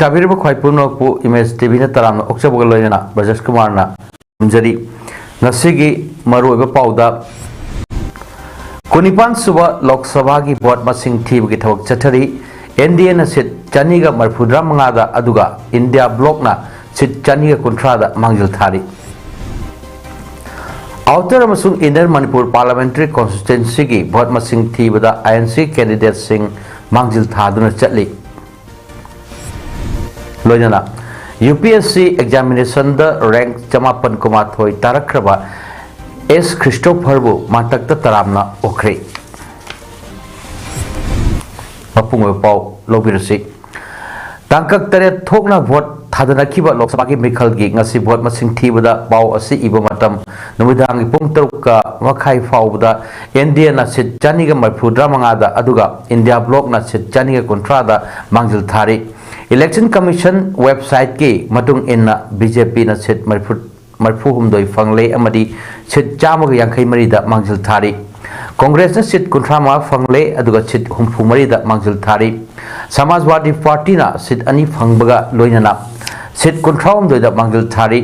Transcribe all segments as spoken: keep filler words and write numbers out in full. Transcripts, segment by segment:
ꯇꯥꯕꯤꯔꯤꯕ ꯈ꯭ꯋꯥꯏ ꯄꯨꯝꯅꯃꯛꯄꯨ ꯏꯃꯦꯖ ꯇꯤꯚꯤꯅ ꯇꯔꯥꯝꯅ ꯑꯣꯛꯆꯕꯒ ꯂꯣꯏꯅꯅ ꯕ꯭ꯔꯖꯦꯁ ꯀꯨꯃꯥꯔꯅ ꯈꯨꯝꯖꯔꯤ꯫ ꯉꯁꯤꯒꯤ ꯃꯔꯨꯑꯣꯏꯕ ꯄꯥꯎꯗ, ꯀꯨꯟꯅꯤꯄꯥꯟ ꯁꯨꯕ ꯂꯣꯛ ꯁꯚꯥꯒꯤ ꯚꯣꯠ ꯃꯁꯤꯡ ꯊꯤꯕꯒꯤ ꯊꯕꯛ ꯆꯠꯊꯔꯤ꯫ ꯑꯦꯟ ꯗꯤ ꯑꯦꯅ ꯁꯤꯠ ꯆꯅꯤꯒ ꯃꯔꯤꯐꯨꯇꯔꯥ ꯃꯉꯥꯗ, ꯑꯗꯨꯒ ꯏꯟꯗꯤꯌꯥ ꯕ꯭ꯂꯣꯛꯅ ꯁꯤꯠ ꯆꯅꯤꯒ ꯀꯨꯟꯊ꯭ꯔꯥꯗ ꯃꯥꯡꯖꯤꯜ ꯊꯥꯔꯤ꯫ ꯑꯥꯎꯇꯔ ꯑꯃꯁꯨꯡ ꯏꯟꯅꯔ ꯃꯅꯤꯄꯨꯔ ꯄꯥꯔꯂꯥꯃꯦꯟꯇꯔꯤ ꯀꯣꯟꯁꯇꯤꯇ꯭ꯋꯦꯟꯁꯤꯒꯤ ꯚꯣꯠ ꯃꯁꯤꯡ ꯊꯤꯕꯗ ꯑꯥꯏ ꯑꯦꯟ ꯁꯤ ꯀꯦꯟꯗꯤꯗꯦꯠꯁꯤꯡ ꯃꯥꯡꯖꯤꯜ ꯊꯥꯗꯨꯅ ꯆꯠꯂꯤ꯫ ꯂꯣꯏꯅꯅ U P S C ꯑꯦꯛꯖꯥꯃꯤꯅꯦꯁꯟꯗ rank ꯆꯃꯥꯄꯟ ꯀꯨꯟꯃꯥꯊꯣꯏ ꯇꯥꯔꯛꯈ꯭ꯔꯕ ꯑꯦꯁ ꯈ꯭ꯔꯤꯁꯇꯣꯐꯔꯕꯨ ꯃꯥꯡꯇꯛꯇ ꯇꯔꯥꯝꯅ ꯑꯣꯛꯈ꯭ꯔꯦ꯫ ꯃꯄꯨꯡ ꯑꯣꯏꯕ ꯄꯥꯎ ꯂꯧꯕꯤꯔꯁꯤ꯫ ꯇꯥꯡꯀꯛ ꯇꯔꯦꯠ ꯊꯣꯛꯅ ꯚꯣꯠ ꯊꯥꯗꯅꯈꯤꯕ ꯂꯣꯛ ꯁꯚꯥꯒꯤ ꯃꯤꯈꯜꯒꯤ ꯉꯁꯤ ꯚꯣꯠ ꯃꯁꯤꯡ ꯊꯤꯕꯗ ꯄꯥꯎ ꯑꯁꯤ ꯏꯕ ꯃꯇꯝ ꯅꯨꯃꯤꯗꯥꯡꯒꯤ ꯄꯨꯡ ꯇꯔꯨꯛꯀ ꯃꯈꯥꯏ ꯐꯥꯎꯕꯗ ꯑꯦꯟ ꯗꯤ ꯑꯦꯅ ꯁꯤꯠ ꯆꯅꯤꯒ ꯃꯔꯤꯐꯨꯇꯔꯥ ꯃꯉꯥꯗ, ꯑꯗꯨꯒ ꯏꯟꯗꯤꯌꯥ ꯕ꯭ꯂꯣꯛꯅ ꯁꯤꯠ ꯆꯅꯤꯒ ꯀꯨꯟꯊ꯭ꯔꯥꯗ ꯃꯥꯡꯖꯤꯜ ꯊꯥꯔꯤ꯫ ꯏꯂꯦꯛꯁꯟ ꯀꯃꯤꯁꯟ ꯋꯦꯕꯁꯥꯏꯠꯀꯤ ꯃꯇꯨꯡ ꯏꯟꯅ ꯕꯤ ꯖꯦ ꯄꯤꯅ ꯁꯤꯠ ꯃꯔꯤꯐꯨ, ꯃꯔꯤꯐꯨꯍꯨꯝꯗꯣꯏ ꯐꯪꯂꯦ ꯑꯃꯗꯤ ꯁꯤꯠ ꯆꯥꯝꯃꯒ ꯌꯥꯡꯈꯩ ꯃꯔꯤꯗ ꯃꯥꯡꯖꯤꯜ ꯊꯥꯔꯤ꯫ ꯀꯣꯡꯒ꯭ꯔꯦꯁꯅ ꯁꯤꯠ ꯀꯨꯟꯊ꯭ꯔꯥ ꯃꯉꯥ ꯐꯪꯂꯦ, ꯑꯗꯨꯒ ꯁꯤꯠ ꯍꯨꯝꯐꯨ ꯃꯔꯤꯗ ꯃꯥꯡꯖꯤꯜ ꯊꯥꯔꯤ꯫ ꯁꯃꯥꯖꯋꯥꯗꯤ ꯄꯥꯔꯇꯤꯅ ꯁꯤꯠ ꯑꯅꯤ ꯐꯪꯕꯒ ꯂꯣꯏꯅꯅ ꯁꯤꯠ ꯀꯨꯟꯊ꯭ꯔꯥꯍꯨꯝꯗꯣꯏꯗ ꯃꯥꯡꯖꯤꯜ ꯊꯥꯔꯤ꯫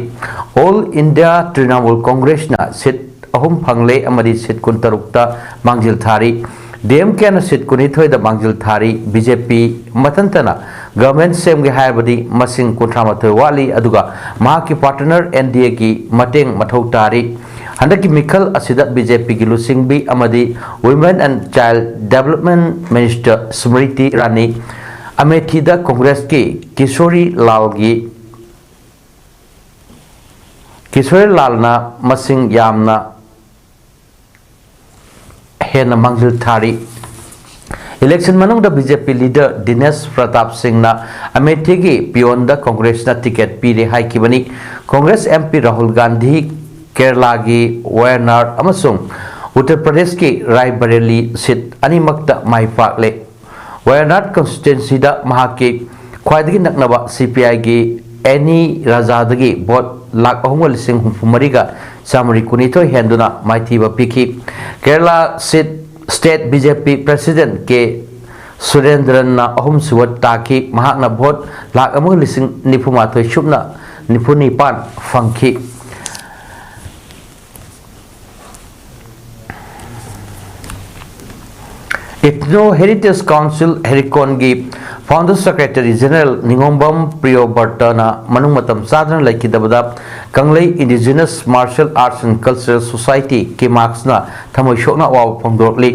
ꯑꯣꯜ ꯏꯟꯗꯤꯌꯥ ꯇ꯭ꯔꯤꯅꯥꯃꯨꯜ ꯀꯣꯡꯒ꯭ꯔꯦꯁꯅ ꯁꯤꯠ ꯑꯍꯨꯝ ꯐꯪꯂꯦ ꯑꯃꯗꯤ ꯁꯤꯠ ꯀꯨꯟꯇꯔꯨꯛꯇ ꯃꯥꯡꯖꯤꯜ ꯊꯥꯔꯤ꯫ ꯗꯤ ꯑꯦꯝ ꯀꯦꯅ ꯁꯤꯠ ꯀꯨꯟꯅꯤꯊꯣꯏꯗ ꯃꯥꯡꯖꯤꯜ ꯊꯥꯔꯤ꯫ ꯕꯤ ꯖꯦ ꯄꯤ ꯃꯊꯟꯇꯅ ꯒꯚꯔꯟꯃꯦꯟꯠ ꯁꯦꯝꯒꯦ ꯍꯥꯏꯔꯕꯗꯤ ꯃꯁꯤꯡ ꯀꯨꯟꯊ꯭ꯔꯥ ꯃꯥꯊꯣꯏ ꯋꯥꯠꯂꯤ, ꯑꯗꯨꯒ ꯃꯍꯥꯛꯀꯤ ꯄꯥꯔꯠꯅꯔ ꯑꯦꯟ ꯗꯤ ꯑꯦꯒꯤ ꯃꯇꯦꯡ ꯃꯊꯧ ꯇꯥꯔꯤ꯫ ꯍꯟꯗꯛꯀꯤ ꯃꯤꯈꯜ ꯑꯁꯤꯗ ꯕꯤ ꯖꯦ ꯄꯤꯒꯤ ꯂꯨꯆꯤꯡꯕꯤ ꯑꯃꯗꯤ Women and Child Development Minister ꯁ꯭ꯃ꯭ꯔꯤꯇꯤ Irani, ꯑꯃꯦꯊꯤꯗ ꯀꯣꯡꯒ꯭ꯔꯦꯁꯀꯤ ꯀꯤꯁꯣꯔꯤ ꯂꯥꯜꯒꯤ, ꯀꯤꯁꯣꯔꯤ ꯂꯥꯜꯅ ꯃꯁꯤꯡ ꯌꯥꯝꯅ ꯍꯦꯟꯅ ꯃꯥꯡꯖꯤꯜ ꯊꯥꯔꯤ꯫ ꯏꯂꯦꯛꯁꯟ ꯃꯅꯨꯡꯗ ꯕꯤ ꯖꯦ ꯄꯤ ꯂꯤꯗꯔ ꯗꯤꯅꯦꯁ ꯄ꯭ꯔꯇꯥꯞ ꯁꯤꯡꯅ ꯑꯃꯦꯊꯤꯒꯤ ꯄꯤꯌꯣꯟꯗ ꯀꯣꯡꯒ꯭ꯔꯦꯁꯅ ꯇꯤꯀꯦꯠ ꯄꯤꯔꯦ ꯍꯥꯏꯈꯤꯕꯅꯤ꯫ ꯀꯣꯡꯒ꯭ꯔꯦꯁ ꯑꯦꯝ ꯄꯤ ꯔꯥꯍꯨꯜ ꯒꯥꯟꯙꯤ ꯀꯦꯔꯂꯥꯒꯤ ꯋꯥꯌꯅꯥꯗ ꯑꯃꯁꯨꯡ ꯎꯠꯇꯔ ꯄ꯭ꯔꯗꯦꯁꯀꯤ ꯔꯥꯏꯕꯔꯦꯂꯤ ꯁꯤꯠ ꯑꯅꯤꯃꯛꯇ ꯃꯥꯏ ꯄꯥꯛꯂꯦ꯫ ꯋꯥꯌꯅꯥꯗ ꯀꯟꯁꯇꯤꯇ꯭ꯋꯦꯟꯁꯤꯗ ꯃꯍꯥꯛꯀꯤ ꯈ꯭ꯋꯥꯏꯗꯒꯤ ꯅꯛꯅꯕ ꯁꯤ ꯄꯤ ꯑꯥꯏꯒꯤ ꯑꯦꯅꯤ ꯔꯥꯖꯥꯗꯒꯤ ꯚꯣꯠ ꯂꯥꯈ ꯑꯍꯨꯝꯒ ꯂꯤꯁꯤꯡ ꯍꯨꯝꯐꯨ ꯃꯔꯤꯒ ꯆꯥꯃꯔꯤ ꯀꯨꯟꯅꯤꯊꯣꯏ ꯍꯦꯟꯗꯨꯅ ꯃꯥꯏꯊꯤꯕ ꯄꯤꯈꯤ꯫ ꯀꯦꯔꯂꯥ ꯁꯤꯠ, ꯁ꯭ꯇꯦꯠ ꯕꯤ ꯖꯦ ꯄꯤ ꯄ꯭ꯔꯦꯁꯤꯗꯦꯟꯠ ꯀꯦ ꯁꯨꯔꯦꯟꯗ꯭ꯔꯟꯅ ꯑꯍꯨꯝꯁꯨꯕ ꯇꯥꯈꯤ꯫ ꯃꯍꯥꯛꯅ ꯚꯣꯠ ꯂꯥꯈ ꯑꯃꯒ ꯂꯤꯁꯤꯡ ꯅꯤꯐꯨ ꯃꯥꯊꯣꯏ ꯁꯨꯞꯅ ꯅꯤꯐꯨ ꯅꯤꯄꯥꯟ ꯐꯪꯈꯤ꯫ Ethno Heritage Council ꯍꯦꯔꯤꯀꯣꯟꯒꯤ Founder Secretary General ꯅꯤꯉꯣꯝꯕꯝ ꯄ꯭ꯔꯤꯌꯣꯕ꯭ꯔꯇꯅ ꯃꯅꯨꯡ ꯃꯇꯝ ꯆꯥꯗꯅ ꯂꯩꯈꯤꯗꯕꯗ ꯀꯪꯂꯩ Indigenous Martial Arts and Cultural Society, ꯀꯤꯃꯥꯛꯁꯅ ꯊꯃꯣꯏ ꯁꯣꯛꯅ ꯑꯋꯥꯕ ꯐꯣꯡꯗꯣꯔꯛꯂꯤ꯫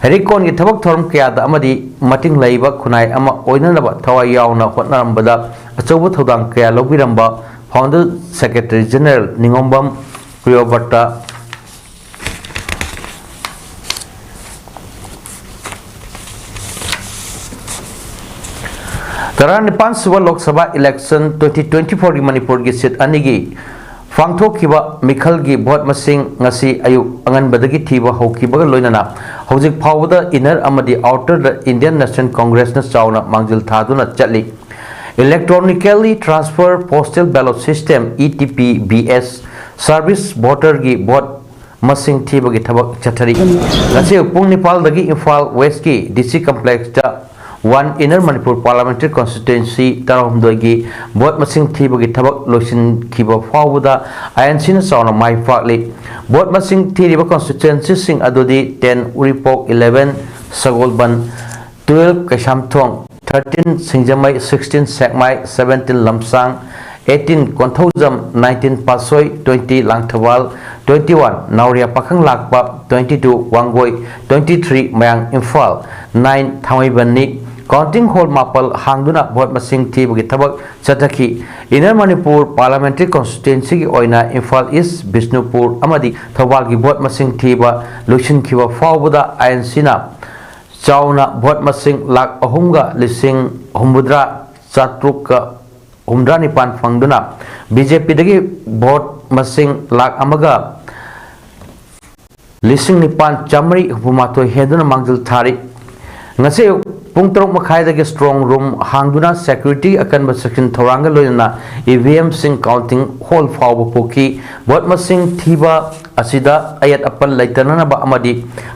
ꯍꯦꯔꯤꯀꯣꯟꯒꯤ ꯊꯕꯛ ꯊꯧꯔꯝ ꯀꯌꯥꯗ ꯑꯃꯗꯤ ꯃꯇꯤꯡ ꯂꯩꯕ ꯈꯨꯟꯅꯥꯏ ꯑꯃ ꯑꯣꯏꯅꯅꯕ ꯊꯋꯥꯏ ꯌꯥꯎꯅ ꯍꯣꯠꯅꯔꯝꯕꯗ ꯑꯆꯧꯕ ꯊꯧꯗꯥꯡ ꯀꯌꯥ ꯂꯧꯕꯤꯔꯝꯕ Founder Secretary General ꯅꯤꯉꯣꯝꯕꯝ ꯄ꯭ꯔꯤꯌꯣꯕ꯭ꯔꯇ ꯇꯔꯥꯅꯤꯄꯥꯟ ꯁꯨꯕ Lok Sabha election twenty twenty-four ꯒꯤ ꯃꯅꯤꯄꯨꯔꯒꯤ seat ꯑꯅꯤꯒꯤ ꯄꯥꯡꯊꯣꯛꯈꯤꯕ ꯃꯤꯈꯜꯒꯤ ꯚꯣꯠ ꯃꯁꯤꯡ ꯉꯁꯤ ꯑꯌꯨꯛ ꯑꯉꯟꯕꯗꯒꯤ ꯊꯤꯕ ꯍꯧꯈꯤꯕꯒ ꯂꯣꯏꯅꯅ ꯍꯧꯖꯤꯛ ꯐꯥꯎꯕꯗ inner ꯑꯃꯗꯤ outer ꯗ Indian National Congress ꯅ ꯆꯥꯎꯅ ꯃꯥꯡꯖꯤꯜ ꯊꯥꯗꯨꯅ ꯆꯠꯂꯤ꯫ Electronically Transfer Postal Ballot System, E T P B S, service voter ꯒꯤ ꯚꯣꯠ ꯃꯁꯤꯡ ꯊꯤꯕꯒꯤ ꯊꯕꯛ ꯆꯠꯊꯔꯤ꯫ ꯉꯁꯤ ꯄꯨꯡ ꯅꯤꯄꯥꯜꯗꯒꯤ ꯏꯝꯐꯥꯜ West ꯀꯤ D C complex ꯇ one Inner Manipur Parliamentary Constituency ꯇꯔꯥꯍꯨꯝꯗꯣꯏꯒꯤ ꯚꯣꯠ ꯃꯁꯤꯡ ꯊꯤꯕꯒꯤ ꯊꯕꯛ ꯂꯣꯏꯁꯤꯟꯈꯤꯕ ꯐꯥꯎꯕꯗ I N C ꯅ ꯆꯥꯎꯅ ꯃꯥꯏ ꯄꯥꯛꯂꯤ꯫ ꯚꯣꯠ ꯃꯁꯤꯡ ꯊꯤꯔꯤꯕ constituency ꯁꯤꯡ ꯑꯗꯨꯗꯤ ten ꯎꯔꯤꯄꯣꯛ, eleven ꯁꯒꯣꯜꯕꯟ, twelve ꯀꯩꯁꯥꯝꯊꯣꯡ, thirteen ꯁꯤꯡꯖꯃꯩ, sixteen ꯁꯦꯛꯃꯥꯏ, seventeen ꯂꯝꯁꯥꯡ, eighteen ꯀꯣꯟꯊꯧꯖꯝ, nineteen ꯄꯥꯠꯁꯣꯏ, twenty ꯂꯥꯡꯊꯕꯥꯜ, twenty-one ꯅꯥꯎꯔꯤꯌꯥ ꯄꯥꯈꯪ ꯂꯥꯛꯄ, twenty-two ꯋꯥꯡꯒꯣꯏ, twenty-three ꯃꯌꯥꯡ ꯏꯝꯐꯥꯜ, nine ꯊꯥꯡꯃꯩꯕꯟꯅꯤ꯫ Counting hall ꯃꯥꯄꯜ ꯍꯥꯡꯗꯨꯅ ꯚꯣꯠ ꯃꯁꯤꯡ ꯊꯤꯕꯒꯤ ꯊꯕꯛ ꯆꯠꯊꯈꯤ꯫ Inner Manipur Parliamentary Constituency ꯒꯤ ꯑꯣꯏꯅ ꯏꯝꯐꯥꯜ East, ꯕꯤꯁꯅꯨꯄꯨꯔ ꯑꯃꯗꯤ ꯊꯧꯕꯥꯜꯒꯤ ꯚꯣꯠ ꯃꯁꯤꯡ ꯊꯤꯕ ꯂꯣꯏꯁꯤꯟꯈꯤꯕ ꯐꯥꯎꯕꯗ I N C ꯅ ꯆꯥꯎꯅ ꯚꯣꯠ ꯃꯁꯤꯡ ꯂꯥꯈ ꯑꯍꯨꯝꯒ ꯂꯤꯁꯤꯡ ꯍꯨꯝꯐꯨꯇꯔꯥ ꯆꯥꯇ꯭ꯔꯨꯛꯀ ꯍꯨꯝꯐꯨꯇꯔꯥ ꯅꯤꯄꯥꯟ ꯐꯪꯗꯨꯅ B J P ꯗꯒꯤ ꯚꯣꯠ ꯃꯁꯤꯡ ꯂꯥꯈ ꯑꯃꯒ ꯂꯤꯁꯤꯡ ꯅꯤꯄꯥꯟ ꯆꯥꯃꯔꯤ ꯍꯨꯝꯐꯨ ꯃꯥꯊꯣꯏ ꯍꯦꯟꯗꯨꯅ ꯃꯥꯡꯖꯤꯜ ꯊꯥꯔꯤ꯫ ꯉꯁꯤ ꯑꯌꯨꯛ ꯄꯨꯡ ꯇꯔꯨꯛ ꯃꯈꯥꯏꯗꯒꯤ strong room ꯍꯥꯡꯗꯨꯅ security ꯑꯀꯟꯕ ꯆꯦꯛꯁꯤꯟ ꯊꯧꯔꯥꯡꯒ ꯂꯣꯏꯅꯅ E V M ꯁꯤꯡ counting hall ꯐꯥꯎꯕ ꯄꯨꯈꯤ꯫ Vote ꯃꯁꯤꯡ ꯊꯤꯕ ꯑꯁꯤꯗ ꯑꯌꯦꯠ ꯑꯄꯟ ꯂꯩꯇꯅꯅꯕ ꯑꯃꯗꯤ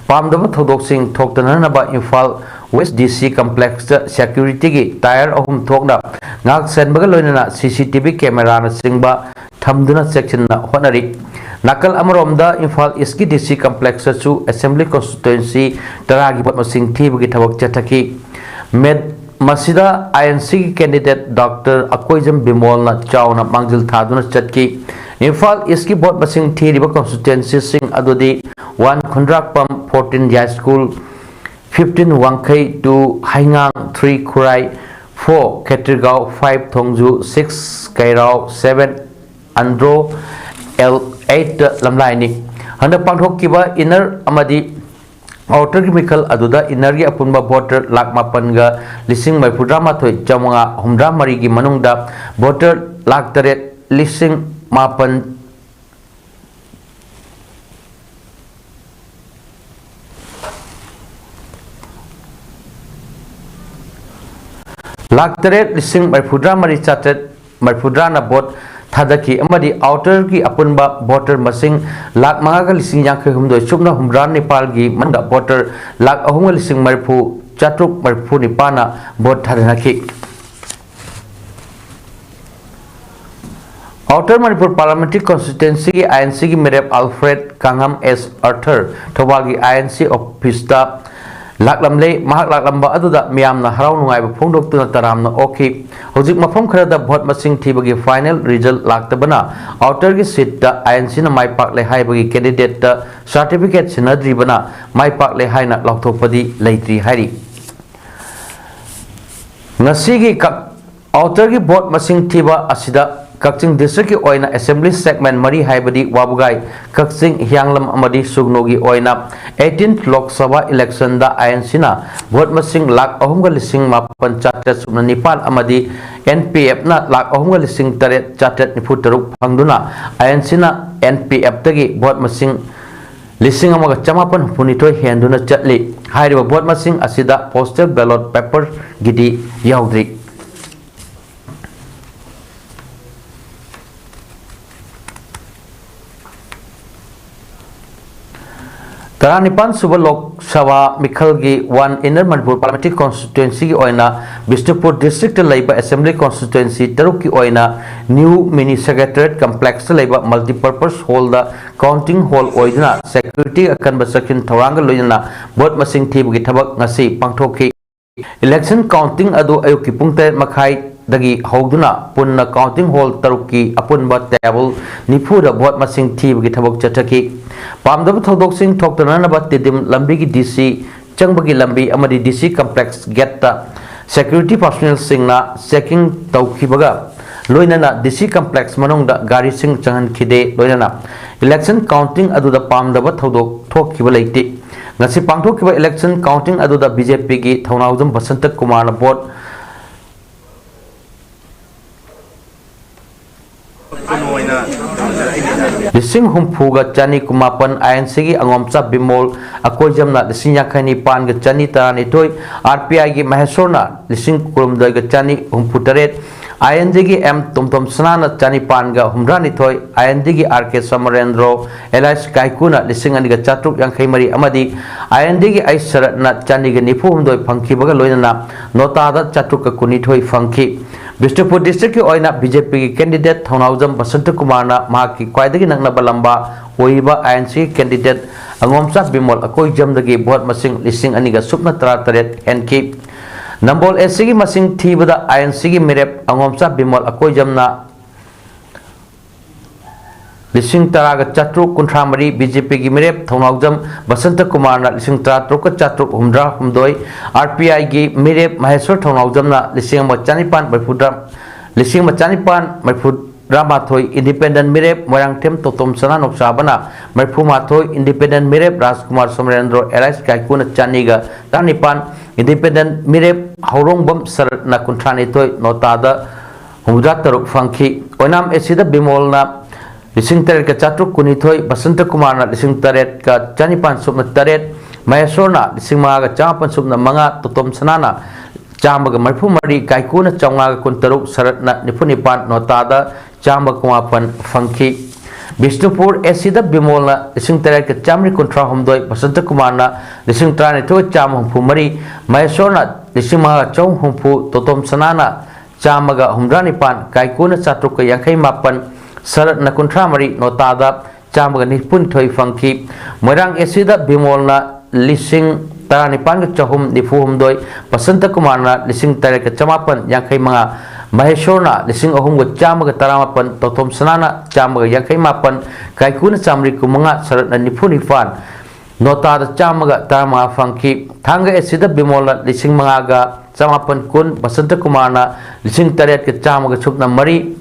ꯄꯥꯝꯗꯕ ꯊꯧꯗꯣꯛꯁꯤꯡ ꯊꯣꯛꯇꯅꯅꯕ Imphal West D C complex ꯇ security ꯒꯤ tier ꯑꯍꯨꯝ ꯊꯣꯛꯅ ꯉꯥꯛ ꯁꯦꯟꯕꯒ ꯂꯣꯏꯅꯅ C C T V camera ꯅꯆꯤꯡꯕ ꯊꯝꯗꯨꯅ ꯆꯦꯛꯁꯤꯟꯅ ꯍꯣꯠꯅꯔꯤ꯫ ꯅꯥꯀꯜ ꯑꯃꯔꯣꯝꯗ ꯏꯝꯐꯥꯜ East ꯀꯤ D C complex ꯇꯁꯨ Assembly Constituency ꯇꯔꯥꯒꯤ vote ꯃꯁꯤꯡ ꯊꯤꯕꯒꯤ ꯊꯕꯛ ꯆꯠꯊꯈꯤ꯫ ꯃꯦꯠ-, ꯃꯁꯤꯗ I N C ꯒꯤ candidate Doctor ꯑꯀꯣꯏꯖꯝ ꯕꯤꯃꯣꯜꯅ ꯆꯥꯎꯅ ꯃꯥꯡꯖꯤꯜ ꯊꯥꯗꯨꯅ ꯆꯠꯈꯤ꯫ ꯏꯝꯐꯥꯜ East ꯀꯤ vote ꯃꯁꯤꯡ ꯊꯤꯔꯤꯕ constituency ꯁꯤꯡ ꯑꯗꯨꯗꯤ: one ꯈꯨꯟꯗ꯭ꯔꯥꯛꯄꯝ, fourteen ꯌꯥꯏꯁ꯭ꯀꯨꯜ, fifteen ꯋꯥꯡꯈꯩ, two ꯍꯩꯉꯥꯡ, three ꯈꯨꯔꯥꯏ, four ꯈꯦꯇ꯭ꯔꯤꯒꯥꯎ, five ꯊꯣꯡꯖꯨ, six ꯀꯩꯔꯥꯎ, seven Andro, L eight ꯂꯝꯂꯥꯏꯅꯤ꯫ ꯍꯟꯗꯛ ꯄꯥꯡꯊꯣꯛꯈꯤꯕ inner ꯑꯃꯗꯤ outer ꯒꯤ ꯃꯤꯈꯜ ꯑꯗꯨꯗ inner ꯒꯤ ꯑꯄꯨꯟꯕ voter ꯂꯥꯈ ꯃꯥꯄꯟꯒ ꯂꯤꯁꯤꯡ ꯃꯔꯤꯐꯨꯇꯔꯥꯃꯥꯊꯣꯏ ꯆꯥꯃꯉꯥ ꯍꯨꯝꯗ꯭ꯔꯥꯃꯔꯤꯒꯤ ꯃꯅꯨꯡꯗ voter ꯂꯥꯈ ꯇꯔꯦꯠ ꯂꯤꯁꯤꯡ ꯃꯥꯄꯟ ꯂꯥꯈ ꯇꯔꯦꯠ ꯂꯤꯁꯤꯡ ꯃꯔꯤꯐꯨꯇꯔꯥꯃꯔꯤ ꯆꯥꯇ꯭ꯔꯦꯠ ꯃꯔꯤꯐꯨꯇꯔꯥꯅ vote ꯊꯥꯗꯈꯤ ꯑꯃꯗꯤ outer ꯒꯤ ꯑꯄꯨꯟꯕ voter ꯃꯁꯤꯡ ꯂꯥꯈ ꯃꯉꯥꯒ ꯂꯤꯁꯤꯡ ꯌꯥꯡꯈꯩ ꯍꯨꯝꯗꯣꯏ ꯁꯨꯞꯅ ꯍꯨꯝꯗ꯭ꯔꯥ ꯅꯤꯄꯥꯜꯒꯤ ꯃꯅꯨꯡꯗ voter ꯂꯥꯈ ꯑꯍꯨꯝꯒ ꯂꯤꯁꯤꯡ ꯃꯔꯤꯐꯨ ꯆꯥꯇ꯭ꯔꯨꯛ ꯃꯔꯤꯐꯨ ꯅꯤꯄꯥꯜꯅ vote ꯊꯥꯗꯅꯈꯤ꯫ Outer Manipur Parliamentary Constituency ꯒꯤ I N C ꯒꯤ ꯃꯤꯔꯦꯞ Alfred ꯀꯥꯡꯉꯝ S Arthur ꯊꯧꯕꯥꯜꯒꯤ I N C office ꯇ ꯂꯥꯛꯂꯝꯂꯦ꯫ ꯃꯍꯥꯛ ꯂꯥꯛꯂꯝꯕ ꯑꯗꯨꯗ ꯃꯤꯌꯥꯝꯅ ꯍꯔꯥꯎ ꯅꯨꯡꯉꯥꯏꯕ ꯐꯣꯡꯗꯣꯛꯇꯨꯅ ꯇꯔꯥꯝꯅ ꯑꯣꯛꯈꯤ꯫ ꯍꯧꯖꯤꯛ ꯃꯐꯝ ꯈꯔꯗ vote ꯃꯁꯤꯡ ꯊꯤꯕꯒꯤ final result ꯂꯥꯛꯇꯕꯅ outer ꯒꯤ seat ꯇ I N C ꯅ ꯃꯥꯏ ꯄꯥꯛꯂꯦ ꯍꯥꯏꯕꯒꯤ candidate ꯇ certificate ꯁꯤꯟꯅꯗ꯭ꯔꯤꯕꯅ ꯃꯥꯏ ꯄꯥꯛꯂꯦ ꯍꯥꯏꯅ ꯂꯥꯎꯊꯣꯛꯄꯗꯤ ꯂꯩꯇ꯭ꯔꯤ ꯍꯥꯏꯔꯤ꯫ ꯉꯁꯤꯒꯤ ꯀꯛ-, outer ꯒꯤ vote ꯃꯁꯤꯡ ꯊꯤꯕ ꯑꯁꯤꯗ ꯀꯛꯆꯤꯡ district ꯀꯤ ꯑꯣꯏꯅ Assembly segment ꯃꯔꯤ ꯍꯥꯏꯕꯗꯤ ꯋꯥꯕꯒꯥꯏ, ꯀꯛꯆꯤꯡ, ꯍꯤꯌꯥꯡꯂꯝ ꯑꯃꯗꯤ ꯁꯨꯒꯅꯨꯒꯤ ꯑꯣꯏꯅ eighteenth Lok Sabha election the I N C ꯅ vote ꯃꯁꯤꯡ ꯂꯥꯈ ꯑꯍꯨꯝꯒ ꯂꯤꯁꯤꯡ ꯃꯥꯄꯟ ꯆꯥꯇ꯭ꯔꯦꯠ ꯁꯨꯞꯅ ꯅꯤꯄꯥꯜ ꯑꯃꯗꯤ N P F ꯅ ꯂꯥꯈ ꯑꯍꯨꯝꯒ ꯂꯤꯁꯤꯡ ꯇꯔꯦꯠ ꯆꯥꯇ꯭ꯔꯦꯠ ꯅꯤꯐꯨ ꯇꯔꯨꯛ ꯐꯪꯗꯨꯅ I N C ꯅ N P F ꯇꯒꯤ vote ꯃꯁꯤꯡ ꯂꯤꯁꯤꯡ ꯑꯃꯒ ꯆꯃꯥꯄꯟ ꯍꯨꯝꯐꯨꯅꯤꯊꯣꯏ ꯍꯦꯟꯗꯨꯅ ꯆꯠꯂꯤ꯫ ꯍꯥꯏꯔꯤꯕ ꯚꯣꯠ ꯃꯁꯤꯡ ꯑꯁꯤꯗ postal ballot paperꯒꯤꯗꯤ ꯌꯥꯎꯗ꯭ꯔꯤ꯫ ꯇꯔꯥꯅꯤꯄꯥꯟ ꯁꯨꯕ ꯂꯣꯛ ꯁꯚꯥ ꯃꯤꯈꯜꯒꯤ ꯋꯥꯟ ꯏꯟꯅꯔ ꯃꯅꯤꯄꯨꯔ ꯄꯥꯔꯂꯤꯌꯥꯃꯦꯟꯇꯔꯤ ꯀꯣꯟꯁꯇꯤꯇ꯭ꯋꯦꯟꯁꯤꯒꯤ ꯑꯣꯏꯅ ꯕꯤꯁꯅꯨꯄꯨꯔ ꯗꯤꯁꯇ꯭ꯔꯤꯛꯇ ꯂꯩꯕ ꯑꯦꯁꯦꯝꯕ꯭ꯂꯤ ꯀꯣꯟꯁꯇꯤꯇ꯭ꯋꯦꯟꯁꯤ ꯇꯔꯨꯛꯀꯤ ꯑꯣꯏꯅ ꯅ꯭ꯌꯨ ꯃꯤꯅꯤ ꯁꯦꯀ꯭ꯔꯦꯇꯔꯤꯌꯦꯠ ꯀꯝꯄ꯭ꯂꯦꯛꯁꯇ ꯂꯩꯕ ꯃꯜꯇꯤꯄꯔꯄꯁ ꯍꯣꯜꯗ ꯀꯥꯎꯟꯇꯤꯡ ꯍꯣꯜ ꯑꯣꯏꯗꯨꯅ ꯁꯦꯀ꯭ꯌꯨꯔꯤꯇꯤ ꯑꯀꯟꯕ ꯆꯦꯛꯁꯤꯟ ꯊꯧꯔꯥꯡꯒ ꯂꯣꯏꯅꯅ ꯚꯣꯠ ꯃꯁꯤꯡ ꯊꯤꯕꯒꯤ ꯊꯕꯛ ꯉꯁꯤ ꯄꯥꯡꯊꯣꯛꯈꯤ꯫ ꯏꯂꯦꯛꯁꯟ ꯀꯥꯎꯟꯇꯤꯡ ꯑꯗꯨ ꯑꯌꯨꯛꯀꯤ ꯄꯨꯡ ꯇꯔꯦꯠ ꯃꯈꯥꯏꯗꯒꯤ ꯍꯧꯗꯨꯅ ꯄꯨꯟꯅ ꯀꯥꯎꯟꯇꯤꯡ ꯍꯣꯜ ꯇꯔꯨꯛꯀꯤ ꯑꯄꯨꯟꯕ ꯇꯦꯕꯜ ꯅꯤꯐꯨꯗ ꯚꯣꯠ ꯃꯁꯤꯡ ꯊꯤꯕꯒꯤ ꯊꯕꯛ ꯆꯠꯊꯈꯤ꯫ ꯄꯥꯝꯗꯕ ꯊꯧꯗꯣꯛꯁꯤꯡ ꯊꯣꯛꯇꯅꯅꯕ ꯇꯤꯗꯤꯝ ꯂꯝꯕꯤꯒꯤ ꯗꯤ ꯁꯤ ꯆꯪꯕꯒꯤ ꯂꯝꯕꯤ ꯑꯃꯗꯤ ꯗꯤ ꯁꯤ ꯀꯝꯄ꯭ꯂꯦꯛꯁ ꯒꯦꯠꯇ ꯁꯦꯀ꯭ꯌꯨꯔꯤꯇꯤ ꯄꯥꯔꯁꯣꯅꯦꯜꯁꯤꯡꯅ ꯆꯦꯀꯤꯡ ꯇꯧꯈꯤꯕꯒ ꯂꯣꯏꯅꯅ ꯗꯤ ꯁꯤ ꯀꯝꯄ꯭ꯂꯦꯛꯁ ꯃꯅꯨꯡꯗ ꯒꯥꯔꯤꯁꯤꯡ ꯆꯪꯍꯟꯈꯤꯗꯦ꯫ ꯂꯣꯏꯅꯅ ꯏꯂꯦꯛꯁꯟ ꯀꯥꯎꯟꯇꯤꯡ ꯑꯗꯨꯗ ꯄꯥꯝꯗꯕ ꯊꯧꯗꯣꯛ ꯊꯣꯛꯈꯤꯕ ꯂꯩꯇꯦ꯫ ꯉꯁꯤ ꯄꯥꯡꯊꯣꯛꯈꯤꯕ ꯏꯂꯦꯛꯁꯟ ꯀꯥꯎꯟꯇꯤꯡ ꯑꯗꯨꯗ ꯕꯤ ꯖꯦ ꯄꯤꯒꯤ ꯊꯧꯅꯥꯎꯖꯝ ꯕꯁꯟꯇ ꯀꯨꯃꯥꯔꯅ ꯚꯣꯠ ꯂꯤꯁꯤꯡ ꯍꯨꯝꯐꯨꯒ ꯆꯅꯤ ꯀꯨꯟꯃꯥꯄꯟ, ꯑꯥꯏ ꯑꯦꯟ ꯁꯤꯒꯤ ꯑꯉꯣꯝꯆꯥ ꯕꯤꯃꯣꯜ ꯑꯀꯣꯏꯖꯝꯅ ꯂꯤꯁꯤꯡ ꯌꯥꯡꯈꯩ ꯅꯤꯄꯥꯟꯒ ꯆꯅꯤ ꯇꯔꯥꯅꯤꯊꯣꯏ, ꯑꯥꯔ ꯄꯤ ꯑꯥꯏꯒꯤ ꯃꯍꯦꯁꯣꯔꯅ ꯂꯤꯁꯤꯡ ꯀꯨꯟꯍꯨꯝꯗꯣꯏꯒ ꯆꯅꯤ ꯍꯨꯝꯐꯨ ꯇꯔꯦꯠ, ꯑꯥꯏ ꯑꯦꯟ ꯗꯤꯒꯤ ꯑꯦꯝ ꯇꯣꯝꯇꯣꯝ ꯁꯅꯥꯅ ꯆꯅꯤꯄꯥꯟꯒ ꯍꯨꯝꯗ꯭ꯔꯥꯅꯤꯊꯣꯏ, ꯑꯥꯏ ꯑꯦꯟ ꯗꯤꯒꯤ ꯑꯥꯔ ꯀꯦ ꯁꯃꯔꯦꯟꯗ꯭ꯔꯣ ꯑꯦꯂꯥꯏꯁ ꯀꯥꯏꯀꯨꯅ ꯂꯤꯁꯤꯡ ꯑꯅꯤꯒ ꯆꯥꯇ꯭ꯔꯨꯛ ꯌꯥꯡꯈꯩ ꯃꯔꯤ ꯑꯃꯗꯤ ꯑꯥꯏ ꯑꯦꯟ ꯗꯤꯒꯤ ꯑꯩ ꯁꯔꯠꯅ ꯆꯅꯤꯒ ꯅꯤꯐꯨ ꯍꯨꯝꯗꯣꯏ ꯐꯪꯈꯤꯕꯒ ꯂꯣꯏꯅꯅ ꯅꯣꯇꯥꯗ ꯆꯥꯇ꯭ꯔꯨꯛꯀ ꯀꯨꯟꯅꯤꯊꯣꯏ ꯐꯪꯈꯤ꯫ ꯕꯤꯁꯅꯨꯄꯨꯔ ꯗꯤꯁꯇ꯭ꯔꯤꯛꯀꯤ ꯑꯣꯏꯅ ꯕꯤ ꯖꯦ ꯄꯤꯒꯤ ꯀꯦꯟꯗꯤꯗꯦꯠ ꯊꯧꯅꯥꯎꯖꯝ ꯕꯁꯟꯇ ꯀꯨꯃꯥꯔꯅ ꯃꯍꯥꯛꯀꯤ ꯈ꯭ꯋꯥꯏꯗꯒꯤ ꯅꯛꯅꯕ ꯂꯝꯕꯥ ꯑꯣꯏꯔꯤꯕ ꯑꯥꯏ ꯑꯦꯟ ꯁꯤꯒꯤ ꯀꯦꯟꯗꯤꯗꯦꯠ ꯑꯉꯣꯝꯆꯥ ꯕꯤꯃꯣꯜ ꯑꯀꯣꯏꯖꯝꯗꯒꯤ ꯚꯣꯠ ꯃꯁꯤꯡ ꯂꯤꯁꯤꯡ ꯑꯅꯤꯒ ꯁꯨꯞꯅ ꯇꯔꯥꯇꯔꯦꯠ ꯍꯦꯟꯈꯤ꯫ ꯅꯝꯕꯣꯜ ꯑꯦꯁ ꯁꯤꯒꯤ ꯃꯁꯤꯡ ꯊꯤꯕꯗ ꯑꯥꯏ ꯑꯦꯟ ꯁꯤꯒꯤ ꯃꯤꯔꯦꯞ ꯑꯉꯣꯝꯆꯥ ꯕꯤꯃꯣꯜ ꯑꯀꯣꯏꯖꯝꯅ ꯂꯤꯁꯤꯡ ꯇꯔꯥꯒ ꯆꯥꯇ꯭ꯔꯨꯛ ꯀꯨꯟꯊ꯭ꯔꯥ ꯃꯔꯤ, ꯕꯤ ꯖꯦ ꯄꯤꯒꯤ ꯃꯤꯔꯦꯞ ꯊꯧꯅꯥꯎꯖꯝ ꯕꯁꯟꯇ ꯀꯨꯃꯥꯔꯅ ꯂꯤꯁꯤꯡ ꯇꯔꯥꯇꯔꯨꯛꯀ ꯆꯥꯇ꯭ꯔꯨꯛ ꯍꯨꯝꯗ꯭ꯔꯥ ꯍꯨꯝꯗꯣꯏ, ꯑꯥꯔ ꯄꯤ ꯑꯥꯏꯒꯤ ꯃꯤꯔꯦꯞ ꯃꯍꯦꯁꯣꯔ ꯊꯧꯅꯥꯎꯖꯝꯅ ꯂꯤꯁꯤꯡ ꯑꯃ ꯆꯅꯤꯄꯥꯟ ꯃꯔꯤꯐꯨꯇꯔꯥ, ꯂꯤꯁꯤꯡ ꯑꯃ ꯆꯅꯤꯄꯥꯟ ꯃꯔꯤꯐꯨꯇꯔꯥꯃꯥꯊꯣꯏ, ꯏꯟꯗꯤꯄꯦꯟꯗꯦꯟ ꯃꯤꯔꯦꯞ ꯃꯣꯏꯔꯥꯡꯊꯦꯝ ꯇꯣꯇꯣꯝ ꯁꯅꯥ ꯅꯣꯛꯆꯥꯕꯅ ꯃꯔꯤꯐꯨꯃꯥꯊꯣꯏ, ꯏꯟꯗꯤꯄꯦꯟꯗꯦꯟ ꯃꯤꯔꯦꯞ ꯔꯥꯖꯀꯨꯃꯥꯔ ꯁꯣꯃꯔꯦꯟꯗ꯭ꯔꯣ ꯑꯦꯂꯥꯏꯁ ꯀꯥꯏꯀꯨꯅ ꯆꯅꯤꯒ ꯇꯔꯥꯅꯤꯄꯥꯟ, ꯏꯟꯗꯤꯄꯦꯟꯗꯦꯟ ꯃꯤꯔꯦꯞ ꯍꯧꯔꯣꯡꯕꯝ ꯁꯔꯠꯅ ꯀꯨꯟꯊ꯭ꯔꯥꯅꯤꯊꯣꯏ, ꯅꯣꯇꯥꯗ ꯍꯨꯝꯐꯨꯇꯔꯥ ꯇꯔꯨꯛ ꯐꯪꯈꯤ꯫ ꯑꯣꯏꯅꯥꯝ ꯑꯦꯁ ꯁꯤꯗ ꯕꯤꯃꯣꯜꯅ ꯂꯤꯁꯤꯡ ꯇꯔꯦꯠꯀ ꯆꯥꯇ꯭ꯔꯨꯛ ꯀꯨꯟꯅꯤꯊꯣꯏ, ꯕꯁꯟꯇ ꯀꯨꯃꯥꯔꯅ ꯂꯤꯁꯤꯡ ꯇꯔꯦꯠꯀ ꯆꯅꯤꯄꯥꯟ ꯁꯨꯞꯅ ꯇꯔꯦꯠ, ꯃꯍꯦꯁꯣꯔꯅ ꯂꯤꯁꯤꯡ ꯃꯉꯥꯒ ꯆꯃꯥꯄꯟ ꯁꯨꯞꯅ ꯃꯉꯥ, ꯇꯣꯇꯣꯝ ꯁꯅꯥꯅ ꯆꯥꯝꯃꯒ ꯃꯔꯤꯐꯨ ꯃꯔꯤ, ꯀꯥꯏꯀꯨꯅ ꯆꯥꯝꯃꯉꯥꯒ ꯀꯨꯟꯇꯔꯨꯛ, ꯁꯔꯠꯅ ꯅꯤꯐꯨ ꯅꯤꯄꯥꯟ, ꯅꯣꯇꯥꯗ ꯆꯥꯝꯃꯒ ꯀꯨꯟꯃꯥꯄꯟ ꯐꯪꯈꯤ꯫ ꯕꯤꯁꯅꯨꯄꯨꯔ ꯑꯦꯁꯤꯗ ꯕꯤꯃꯣꯜꯅ ꯂꯤꯁꯤꯡ ꯇꯔꯦꯠꯀ ꯆꯥꯝꯃꯔꯤ ꯀꯨꯟꯊ꯭ꯔꯥ ꯍꯨꯝꯗꯣꯏ, ꯕꯁꯟꯇ ꯀꯨꯃꯥꯔꯅ ꯂꯤꯁꯤꯡ ꯇꯔꯥꯅꯤꯊꯣꯏꯒ ꯆꯥꯝꯃ ꯍꯨꯝꯐꯨ ꯃꯔꯤ, ꯃꯍꯦꯁꯣꯔꯅ ꯂꯤꯁꯤꯡ ꯃꯉꯥꯒ ꯆꯍꯨꯝ ꯍꯨꯝꯐꯨ, ꯇꯣꯇꯣꯝ ꯁꯅꯥꯅ ꯆꯥꯝꯃꯒ ꯍꯨꯝꯗ꯭ꯔꯥ ꯅꯤꯄꯥꯟ, ꯀꯥꯏꯀꯨꯅ ꯆꯥꯇ꯭ꯔꯨꯛꯀ ꯌꯥꯡꯈꯩ ꯃꯥꯄꯟ, ꯁꯔꯠꯅ ꯀꯨꯟꯊ꯭ꯔꯥ ꯃꯔꯤ, ꯅꯣꯇꯥꯗ ꯆꯥꯝꯃꯒ ꯅꯤꯐꯨꯅꯤꯊꯣꯏ ꯐꯪꯈꯤ꯫ ꯃꯣꯏꯔꯥꯡ ꯑꯦꯁꯤꯗ ꯕꯤꯃꯣꯜꯅ ꯂꯤꯁꯤꯡ ꯇꯔꯥꯅꯤꯄꯥꯟꯒ ꯆꯍꯨꯝ ꯅꯤꯐꯨ ꯍꯨꯝꯗꯣꯏ, ꯕꯁꯟꯇ ꯀꯨꯃꯥꯔꯅ ꯂꯤꯁꯤꯡ ꯇꯔꯦꯠꯀ ꯆꯃꯥꯄꯟ ꯌꯥꯡꯈꯩ ꯃꯉꯥ, ꯃꯍꯦꯁꯣꯔꯅ ꯂꯤꯁꯤꯡ ꯑꯍꯨꯝꯒ ꯆꯥꯝꯃꯒ ꯇꯔꯥꯃꯥꯄꯟ, ꯇꯣꯇꯣꯝ ꯁꯅꯥꯅ ꯆꯥꯝꯃꯒ ꯌꯥꯡꯈꯩ ꯃꯥꯄꯟ, ꯀꯥꯏꯀꯨꯅ ꯆꯥꯝꯃꯔꯤ ꯀꯨꯟꯃꯉꯥ, ꯁꯔꯠꯅ ꯅꯤꯐꯨ ꯅꯤꯄꯥꯟ, ꯅꯣꯇꯥꯗ ꯆꯥꯝꯃꯒ ꯇꯔꯥꯃꯉꯥ ꯐꯪꯈꯤ꯫ ꯊꯥꯡꯒ ꯑꯦꯁꯤꯗ ꯕꯤꯃꯣꯜꯅ ꯂꯤꯁꯤꯡ ꯃꯉꯥꯒ ꯆꯃꯥꯄꯟ ꯀꯨꯟ, ꯕꯁꯟꯇ ꯀꯨꯃꯥꯔꯅ ꯂꯤꯁꯤꯡ ꯇꯔꯦꯠꯀ ꯆꯥꯝꯃꯒ ꯁꯨꯞꯅ ꯃꯔꯤ,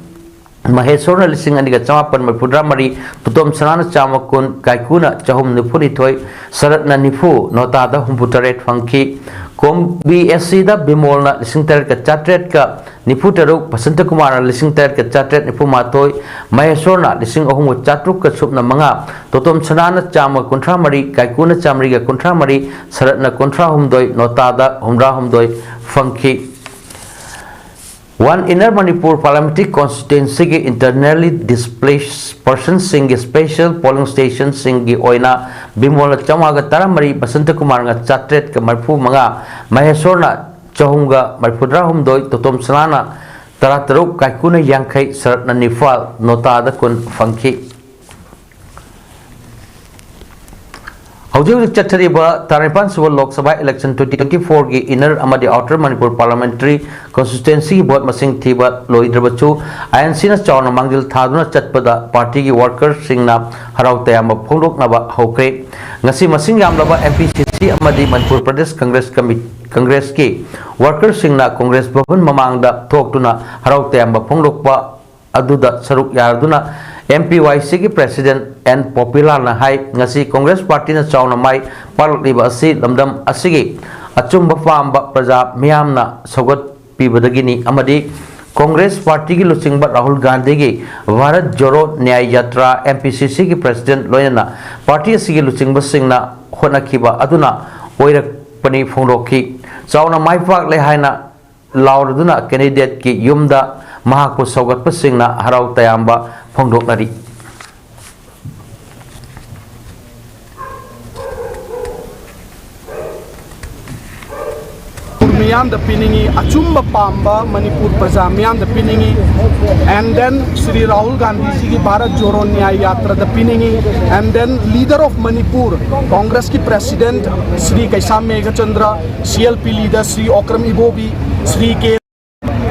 ꯃꯍꯦꯁꯣꯔꯅ ꯂꯤꯁꯤꯡ ꯑꯅꯤꯒ ꯆꯃꯥꯄꯟ ꯃꯔꯤꯐꯨꯇꯔꯥ ꯃꯔꯤ, ꯇꯣꯇꯣꯝ ꯁꯅꯥꯅ ꯆꯥꯝꯃ ꯀꯨꯟ, ꯀꯥꯏꯀꯨꯅ ꯆꯍꯨꯝ ꯅꯤꯐꯨꯅꯤꯊꯣꯏ, ꯁꯔꯠꯅ ꯅꯤꯐꯨ, ꯅꯣꯇꯥꯗ ꯍꯨꯝꯐꯨꯇꯔꯦꯠ ꯐꯪꯈꯤ꯫ ꯀꯣꯝꯕꯤ ꯑꯦꯁꯤꯗ ꯕꯤꯃꯣꯜꯅ ꯂꯤꯁꯤꯡ ꯇꯔꯦꯠꯀ ꯆꯥꯇ꯭ꯔꯦꯠꯀ ꯅꯤꯐꯨꯇꯔꯨꯛ, ꯕꯁꯟꯇ ꯀꯨꯃꯥꯔꯅ ꯂꯤꯁꯤꯡ ꯇꯔꯦꯠꯀ ꯆꯥꯇ꯭ꯔꯦꯠ ꯅꯤꯐꯨꯃꯥꯊꯣꯏ, ꯃꯍꯦꯁꯣꯔꯅ ꯂꯤꯁꯤꯡ ꯑꯍꯨꯝꯒ ꯆꯥꯇ꯭ꯔꯨꯛꯀ ꯁꯨꯞꯅ ꯃꯉꯥ, ꯇꯣꯇꯣꯝ ꯁꯅꯥꯅ ꯆꯥꯝꯃ ꯀꯨꯟꯊ꯭ꯔꯥ ꯃꯔꯤ, ꯀꯥꯏꯀꯨꯅ ꯆꯥꯃꯔꯤꯒ ꯀꯨꯟꯊ꯭ꯔꯥ ꯃꯔꯤ, ꯁꯔꯠꯅ ꯀꯨꯟꯊ꯭ꯔꯥ ꯍꯨꯝꯗꯣꯏ, ꯅꯣꯇꯥꯗ ꯍꯨꯝꯗ꯭ꯔꯥ ꯍꯨꯝꯗꯣꯏ ꯐꯪꯈꯤ꯫ One Inner Manipur Parliamentary Constituencyꯒꯤ internally displaced personꯁꯤꯡꯒꯤ special polling stationꯁꯤꯡꯒꯤ ꯑꯣꯏꯅ ꯕꯤꯃꯣꯜꯅ ꯆꯥꯝꯃꯉꯥꯒ ꯇꯔꯥꯃꯔꯤ, ꯕꯁꯟꯇ ꯀꯨꯃꯥꯔꯅ ꯆꯥꯇ꯭ꯔꯦꯠꯀ ꯃꯔꯤꯐꯨ ꯃꯉꯥ, ꯃꯍꯦꯁꯣꯔꯅ ꯆꯍꯨꯝꯒ ꯃꯔꯤꯐꯨꯇꯔꯥ ꯍꯨꯝꯗꯣꯏ, ꯇꯣꯇꯣꯝ ꯁꯅꯥꯅ ꯇꯔꯥꯇꯔꯨꯛ, ꯀꯥꯏꯀꯨꯅ ꯌꯥꯡꯈꯩ, ꯁꯔꯠꯅ ꯅꯤꯄꯥꯜ, ꯅꯣꯇꯥꯗ ꯀꯨꯟ ꯐꯪꯈꯤ꯫ ꯍꯧꯖꯤꯛ ꯍꯧꯖꯤꯛ ꯆꯠꯊꯔꯤꯕ ꯇꯔꯥꯅꯤꯄꯥꯟ ꯁꯨꯕ Lok Sabha election twenty twenty fourꯒꯤ inner ꯑꯃꯗꯤ outer Manipur parliamentary constituencyꯒꯤ vote ꯃꯁꯤꯡ ꯊꯤꯕ ꯂꯣꯏꯗ꯭ꯔꯕꯁꯨ, INCꯅ ꯆꯥꯎꯅ ꯃꯥꯡꯖꯤꯜ ꯊꯥꯗꯨꯅ ꯆꯠꯄꯗ partyꯒꯤ workerꯁꯤꯡꯅ ꯍꯔꯥꯎ ꯇꯌꯥꯝꯕ ꯐꯣꯡꯗꯣꯛꯅꯕ ꯍꯧꯈ꯭ꯔꯦ꯫ ꯉꯁꯤ ꯃꯁꯤꯡ ꯌꯥꯝꯂꯕ MPCC ꯑꯃꯗꯤ Manipur Pradesh Congress Committee, Congressꯀꯤ workerꯁꯤꯡꯅ Congress ꯚꯕꯟ ꯃꯃꯥꯡꯗ ꯊꯣꯛꯇꯨꯅ ꯍꯔꯥꯎ ꯇꯌꯥꯝꯕ ꯐꯣꯡꯗꯣꯛꯄ ꯑꯗꯨꯗ ꯁꯔꯨꯛ ꯌꯥꯗꯨꯅ MPYCꯒꯤ president N ꯄꯣꯄꯤꯂꯥꯅ ꯍꯥꯏ, ꯉꯁꯤ Congress partyꯅ ꯆꯥꯎꯅ ꯃꯥꯏ ꯄꯥꯛꯂꯛꯂꯤꯕ ꯑꯁꯤ ꯂꯝꯗꯝ ꯑꯁꯤꯒꯤ ꯑꯆꯨꯝꯕ ꯄꯥꯝꯕ ꯄ꯭ꯔꯖꯥ ꯃꯤꯌꯥꯝꯅ ꯁꯧꯒꯠꯄꯤꯕꯗꯒꯤꯅꯤ ꯑꯃꯗꯤ ꯀꯣꯡꯒ꯭ꯔꯦꯁ ꯄꯥꯔꯇꯤꯒꯤ ꯂꯨꯆꯤꯡꯕ ꯔꯥꯍꯨꯜ ꯒꯥꯟꯙꯤꯒꯤ ꯚꯥꯔꯠ ꯖꯣꯔꯣ ꯅ꯭ꯌꯥꯌ ꯌꯥꯇ꯭ꯔꯥ, ꯑꯦꯝ ꯄꯤ ꯁꯤ ꯁꯤꯒꯤ ꯄ꯭ꯔꯁꯤꯗꯦꯟꯠ ꯂꯣꯏꯅꯅ ꯄꯥꯔꯇꯤ ꯑꯁꯤꯒꯤ ꯂꯨꯆꯤꯡꯕꯁꯤꯡꯅ ꯍꯣꯠꯅꯈꯤꯕ ꯑꯗꯨꯅ ꯑꯣꯏꯔꯛꯄꯅꯤ ꯐꯣꯡꯗꯣꯛꯈꯤ꯫ ꯆꯥꯎꯅ ꯃꯥꯏ ꯄꯥꯛꯂꯦ ꯍꯥꯏꯅ ꯂꯥꯎꯔꯗꯨꯅ ꯀꯦꯟꯗꯤꯗꯦꯠꯀꯤ ꯌꯨꯝꯗ ꯃꯍꯥꯛꯄꯨ ꯁꯧꯒꯠꯄꯁꯤꯡꯅ ꯍꯔꯥꯎ ꯇꯌꯥꯝꯕ ꯐꯣꯡꯗꯣꯛꯅꯔꯤ꯫ ꯃꯤꯌꯥꯝꯗ ꯄꯤꯅꯤꯡꯏ, ꯑꯆꯨꯝꯕ ꯄꯥꯝꯕ ꯃꯅꯤꯄꯨꯔ ꯄ꯭ꯔꯖꯥ ꯃꯤꯌꯥꯝꯗ ꯄꯤꯅꯤꯡꯏ꯫ And then ꯁ꯭ꯔꯤ ꯔꯥꯍꯨꯜ ꯒꯥꯟꯙꯤꯖꯤꯒꯤ ꯚꯥꯔꯠ ꯖꯣꯔꯣ ꯅ꯭ꯌꯥꯌ ꯌꯥꯇ꯭ꯔꯥꯗ ꯄꯤꯅꯤꯡꯏ꯫ And then leader of Manipur, ꯀꯣꯡꯒ꯭ꯔꯦꯁꯀꯤ president Shri Keisham Meghachandra, C L P leader Shri Okram Ibobi, Shri K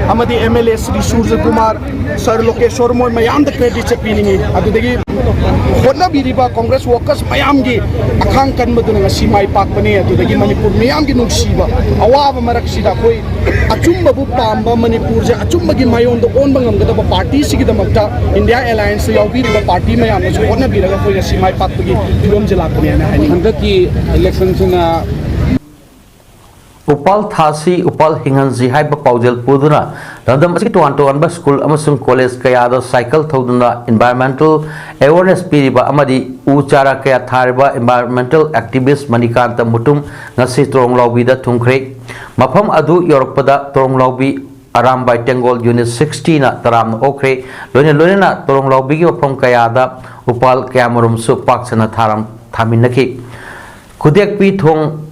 ꯑꯃꯗꯤ M L A Shri Suraj Kumar, sir Lokeshor, ꯃꯣꯏ ꯃꯌꯥꯝꯗ creditꯁꯦ ꯄꯤꯅꯤꯡꯏ꯫ ꯑꯗꯨꯗꯒꯤ ꯍꯣꯠꯅꯕꯤꯔꯤꯕ ꯀꯣꯡꯒ꯭ꯔꯦꯁ workers ꯃꯌꯥꯝꯒꯤ ꯑꯈꯥꯡ ꯀꯟꯕꯗꯨꯅ ꯉꯁꯤ ꯃꯥꯏ ꯄꯥꯛꯄꯅꯤ꯫ ꯑꯗꯨꯗꯒꯤ ꯃꯅꯤꯄꯨꯔ ꯃꯤꯌꯥꯝꯒꯤ ꯅꯨꯡꯁꯤꯕ, ꯑꯋꯥꯕ ꯃꯔꯛꯁꯤꯗ ꯑꯩꯈꯣꯏ ꯑꯆꯨꯝꯕꯕꯨ ꯄꯥꯝꯕ, ꯃꯅꯤꯄꯨꯔꯁꯦ ꯑꯆꯨꯝꯕꯒꯤ ꯃꯥꯏꯌꯣꯟꯗ ꯑꯣꯟꯕ ꯉꯝꯒꯗꯕ ꯄꯥꯔꯇꯤꯁꯤꯒꯤꯗꯃꯛꯇ ꯏꯟꯗꯤꯌꯥ ꯑꯦꯂꯥꯏꯟꯁꯇ ꯌꯥꯎꯕꯤꯔꯤꯕ ꯄꯥꯔꯇꯤ ꯃꯌꯥꯝꯅꯁꯨ ꯍꯣꯠꯅꯕꯤꯔꯒ ꯑꯩꯈꯣꯏ ꯉꯁꯤ ꯃꯥꯏ ꯄꯥꯛꯄꯒꯤ ꯐꯤꯕꯝꯁꯦ ꯂꯥꯛꯄꯅꯦꯅ ꯍꯥꯏꯅꯤꯡꯏ꯫ ꯍꯟꯗꯛꯀꯤ electionꯁꯤꯅ ꯎꯄꯥꯜ ꯊꯥꯁꯤ, ꯎꯄꯥꯜ ꯍꯤꯡꯍꯟꯁꯤ ꯍꯥꯏꯕ ꯄꯥꯎꯖꯦꯜ ꯄꯨꯗꯨꯅ ꯂꯝꯗꯝ ꯑꯁꯤꯒꯤ ꯇꯣꯉꯥꯟ ꯇꯣꯉꯥꯟꯕ ꯁ꯭ꯀꯨꯜ ꯑꯃꯁꯨꯡ ꯀꯣꯂꯦꯖ ꯀꯌꯥꯗ ꯁꯥꯏꯀꯜ ꯊꯧꯗꯨꯅ environmental awareness ꯄꯤꯔꯤꯕ ꯑꯃꯗꯤ ꯎ ꯆꯥꯔꯥ ꯀꯌꯥ ꯊꯥꯔꯤꯕ environmental activist ꯃꯅꯤꯀꯥꯟꯇ ꯃꯨꯇꯨꯝ ꯉꯁꯤ ꯇꯣꯔꯣꯡꯂꯥꯎꯕꯤꯗ ꯊꯨꯡꯈ꯭ꯔꯦ꯫ ꯃꯐꯝ ꯑꯗꯨ ꯌꯧꯔꯛꯄꯗ ꯇꯣꯔꯣꯡꯂꯥꯎꯕꯤ ꯑꯔꯥꯝꯕꯥꯏ ꯇꯦꯡꯒꯣꯜ unit sixtyꯅ ꯇꯔꯥꯝꯅ ꯑꯣꯛꯈ꯭ꯔꯦ꯫ ꯂꯣꯏꯅ ꯂꯣꯏꯅꯅ ꯇꯣꯔꯣꯡꯂꯥꯎꯕꯤꯒꯤ ꯃꯐꯝ ꯀꯌꯥꯗ ꯎꯄꯥꯜ ꯀꯌꯥꯃꯔꯨꯝꯁꯨ ꯄꯥꯛ ꯁꯟꯅ ꯊꯥꯔꯝ-, ꯊꯥꯃꯤꯟꯅꯈꯤ꯫ ꯈꯨꯗꯦꯛꯄꯤ ꯊꯣꯡ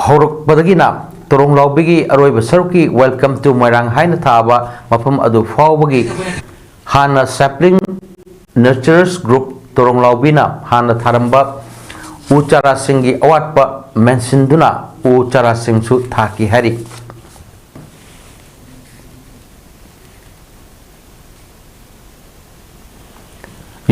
ꯍꯧꯔꯛꯄꯗꯒꯤꯅ ꯇꯣꯔꯣꯡꯂꯥꯎꯕꯤꯒꯤ ꯑꯔꯣꯏꯕ ꯁꯔꯨꯛꯀꯤ Welcome to ꯃꯣꯏꯔꯥꯡ ꯍꯥꯏꯅ ꯊꯥꯕ ꯃꯐꯝ ꯑꯗꯨ ꯐꯥꯎꯕꯒꯤ ꯍꯥꯟꯅ Sapling Nurturers Group ꯇꯣꯔꯣꯡꯂꯥꯎꯕꯤꯅ ꯍꯥꯟꯅ ꯊꯥꯔꯝꯕ ꯎ ꯆꯥꯔꯥꯁꯤꯡꯒꯤ ꯑꯋꯥꯠꯄ ꯃꯦꯟꯁꯤꯟꯗꯨꯅ ꯎ ꯆꯥꯔꯥꯁꯤꯡꯁꯨ ꯊꯥꯈꯤ ꯍꯥꯏꯔꯤ꯫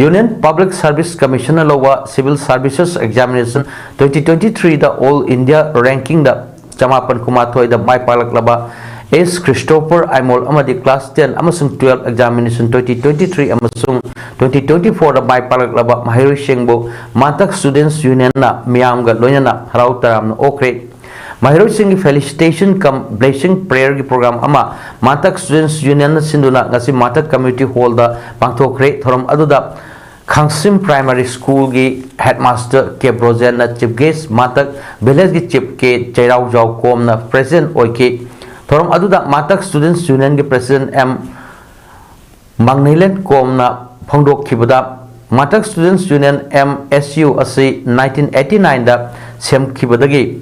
Union Public Service Commissionꯅ ꯂꯧꯕ Civil Services Examination twenty twenty-threeꯗ All India rankingꯗ ꯆꯃꯥꯄꯟ ꯀꯨꯟꯃꯥꯊꯣꯏꯗ ꯃꯥꯏ ꯄꯥꯛꯂꯛꯂꯕ ꯑꯦꯁ ꯈ꯭ꯔꯤꯁꯇꯣꯐꯔ ꯑꯥꯏꯃꯣꯜ ꯑꯃꯗꯤ class ten ꯑꯃꯁꯨꯡ twelve examination twenty twenty-three ꯑꯃꯁꯨꯡ twenty twenty-fourꯗ ꯃꯥꯏ ꯄꯥꯛꯂꯛꯂꯕ ꯃꯍꯩꯔꯣꯏꯁꯤꯡꯕꯨ ꯃꯥꯟꯇꯛ Students Unionꯅ ꯃꯤꯌꯥꯝꯒ ꯂꯣꯏꯅꯅ ꯍꯔꯥꯎ ꯇꯌꯥꯝꯅ ꯑꯣꯛꯈ꯭ꯔꯦ꯫ ꯃꯍꯩꯔꯣꯏꯁꯤꯡꯒꯤ felicitation cum blessing prayer ꯒꯤ program ꯑꯃ ꯃꯥꯟꯇꯛ Students Union ꯅ ꯁꯤꯟꯗꯨꯅ ꯉꯁꯤ ꯃꯥꯟꯇꯛ Community Hall ꯗ ꯄꯥꯡꯊꯣꯛꯈ꯭ꯔꯦ꯫ ꯊꯧꯔꯝ ꯑꯗꯨꯗ ꯈꯥꯡꯁꯤꯝ Primary School ꯒꯤ headmaster ꯀꯦ ꯕ꯭ꯔꯣꯖꯦꯟꯅ chief guest, ꯃꯥꯟꯇꯛ village ꯀꯤ chief ꯀꯦ ꯆꯩꯔꯥꯎꯖꯥꯎ ꯀꯣꯝꯅ president ꯑꯣꯏꯈꯤ꯫ ꯊꯧꯔꯝ ꯑꯗꯨꯗ ꯃꯥꯟꯇꯛ Students Union ꯒꯤ president ꯑꯦꯝ ꯃꯥꯡꯅꯩꯂꯦꯟ ꯀꯣꯝꯅ ꯐꯣꯡꯗꯣꯛꯈꯤꯕꯗ, ꯃꯥꯟꯇꯛ Students Union, M S U, ꯑꯁꯤ nineteen eighty nine ꯗ ꯁꯦꯝꯈꯤꯕꯗꯒꯤ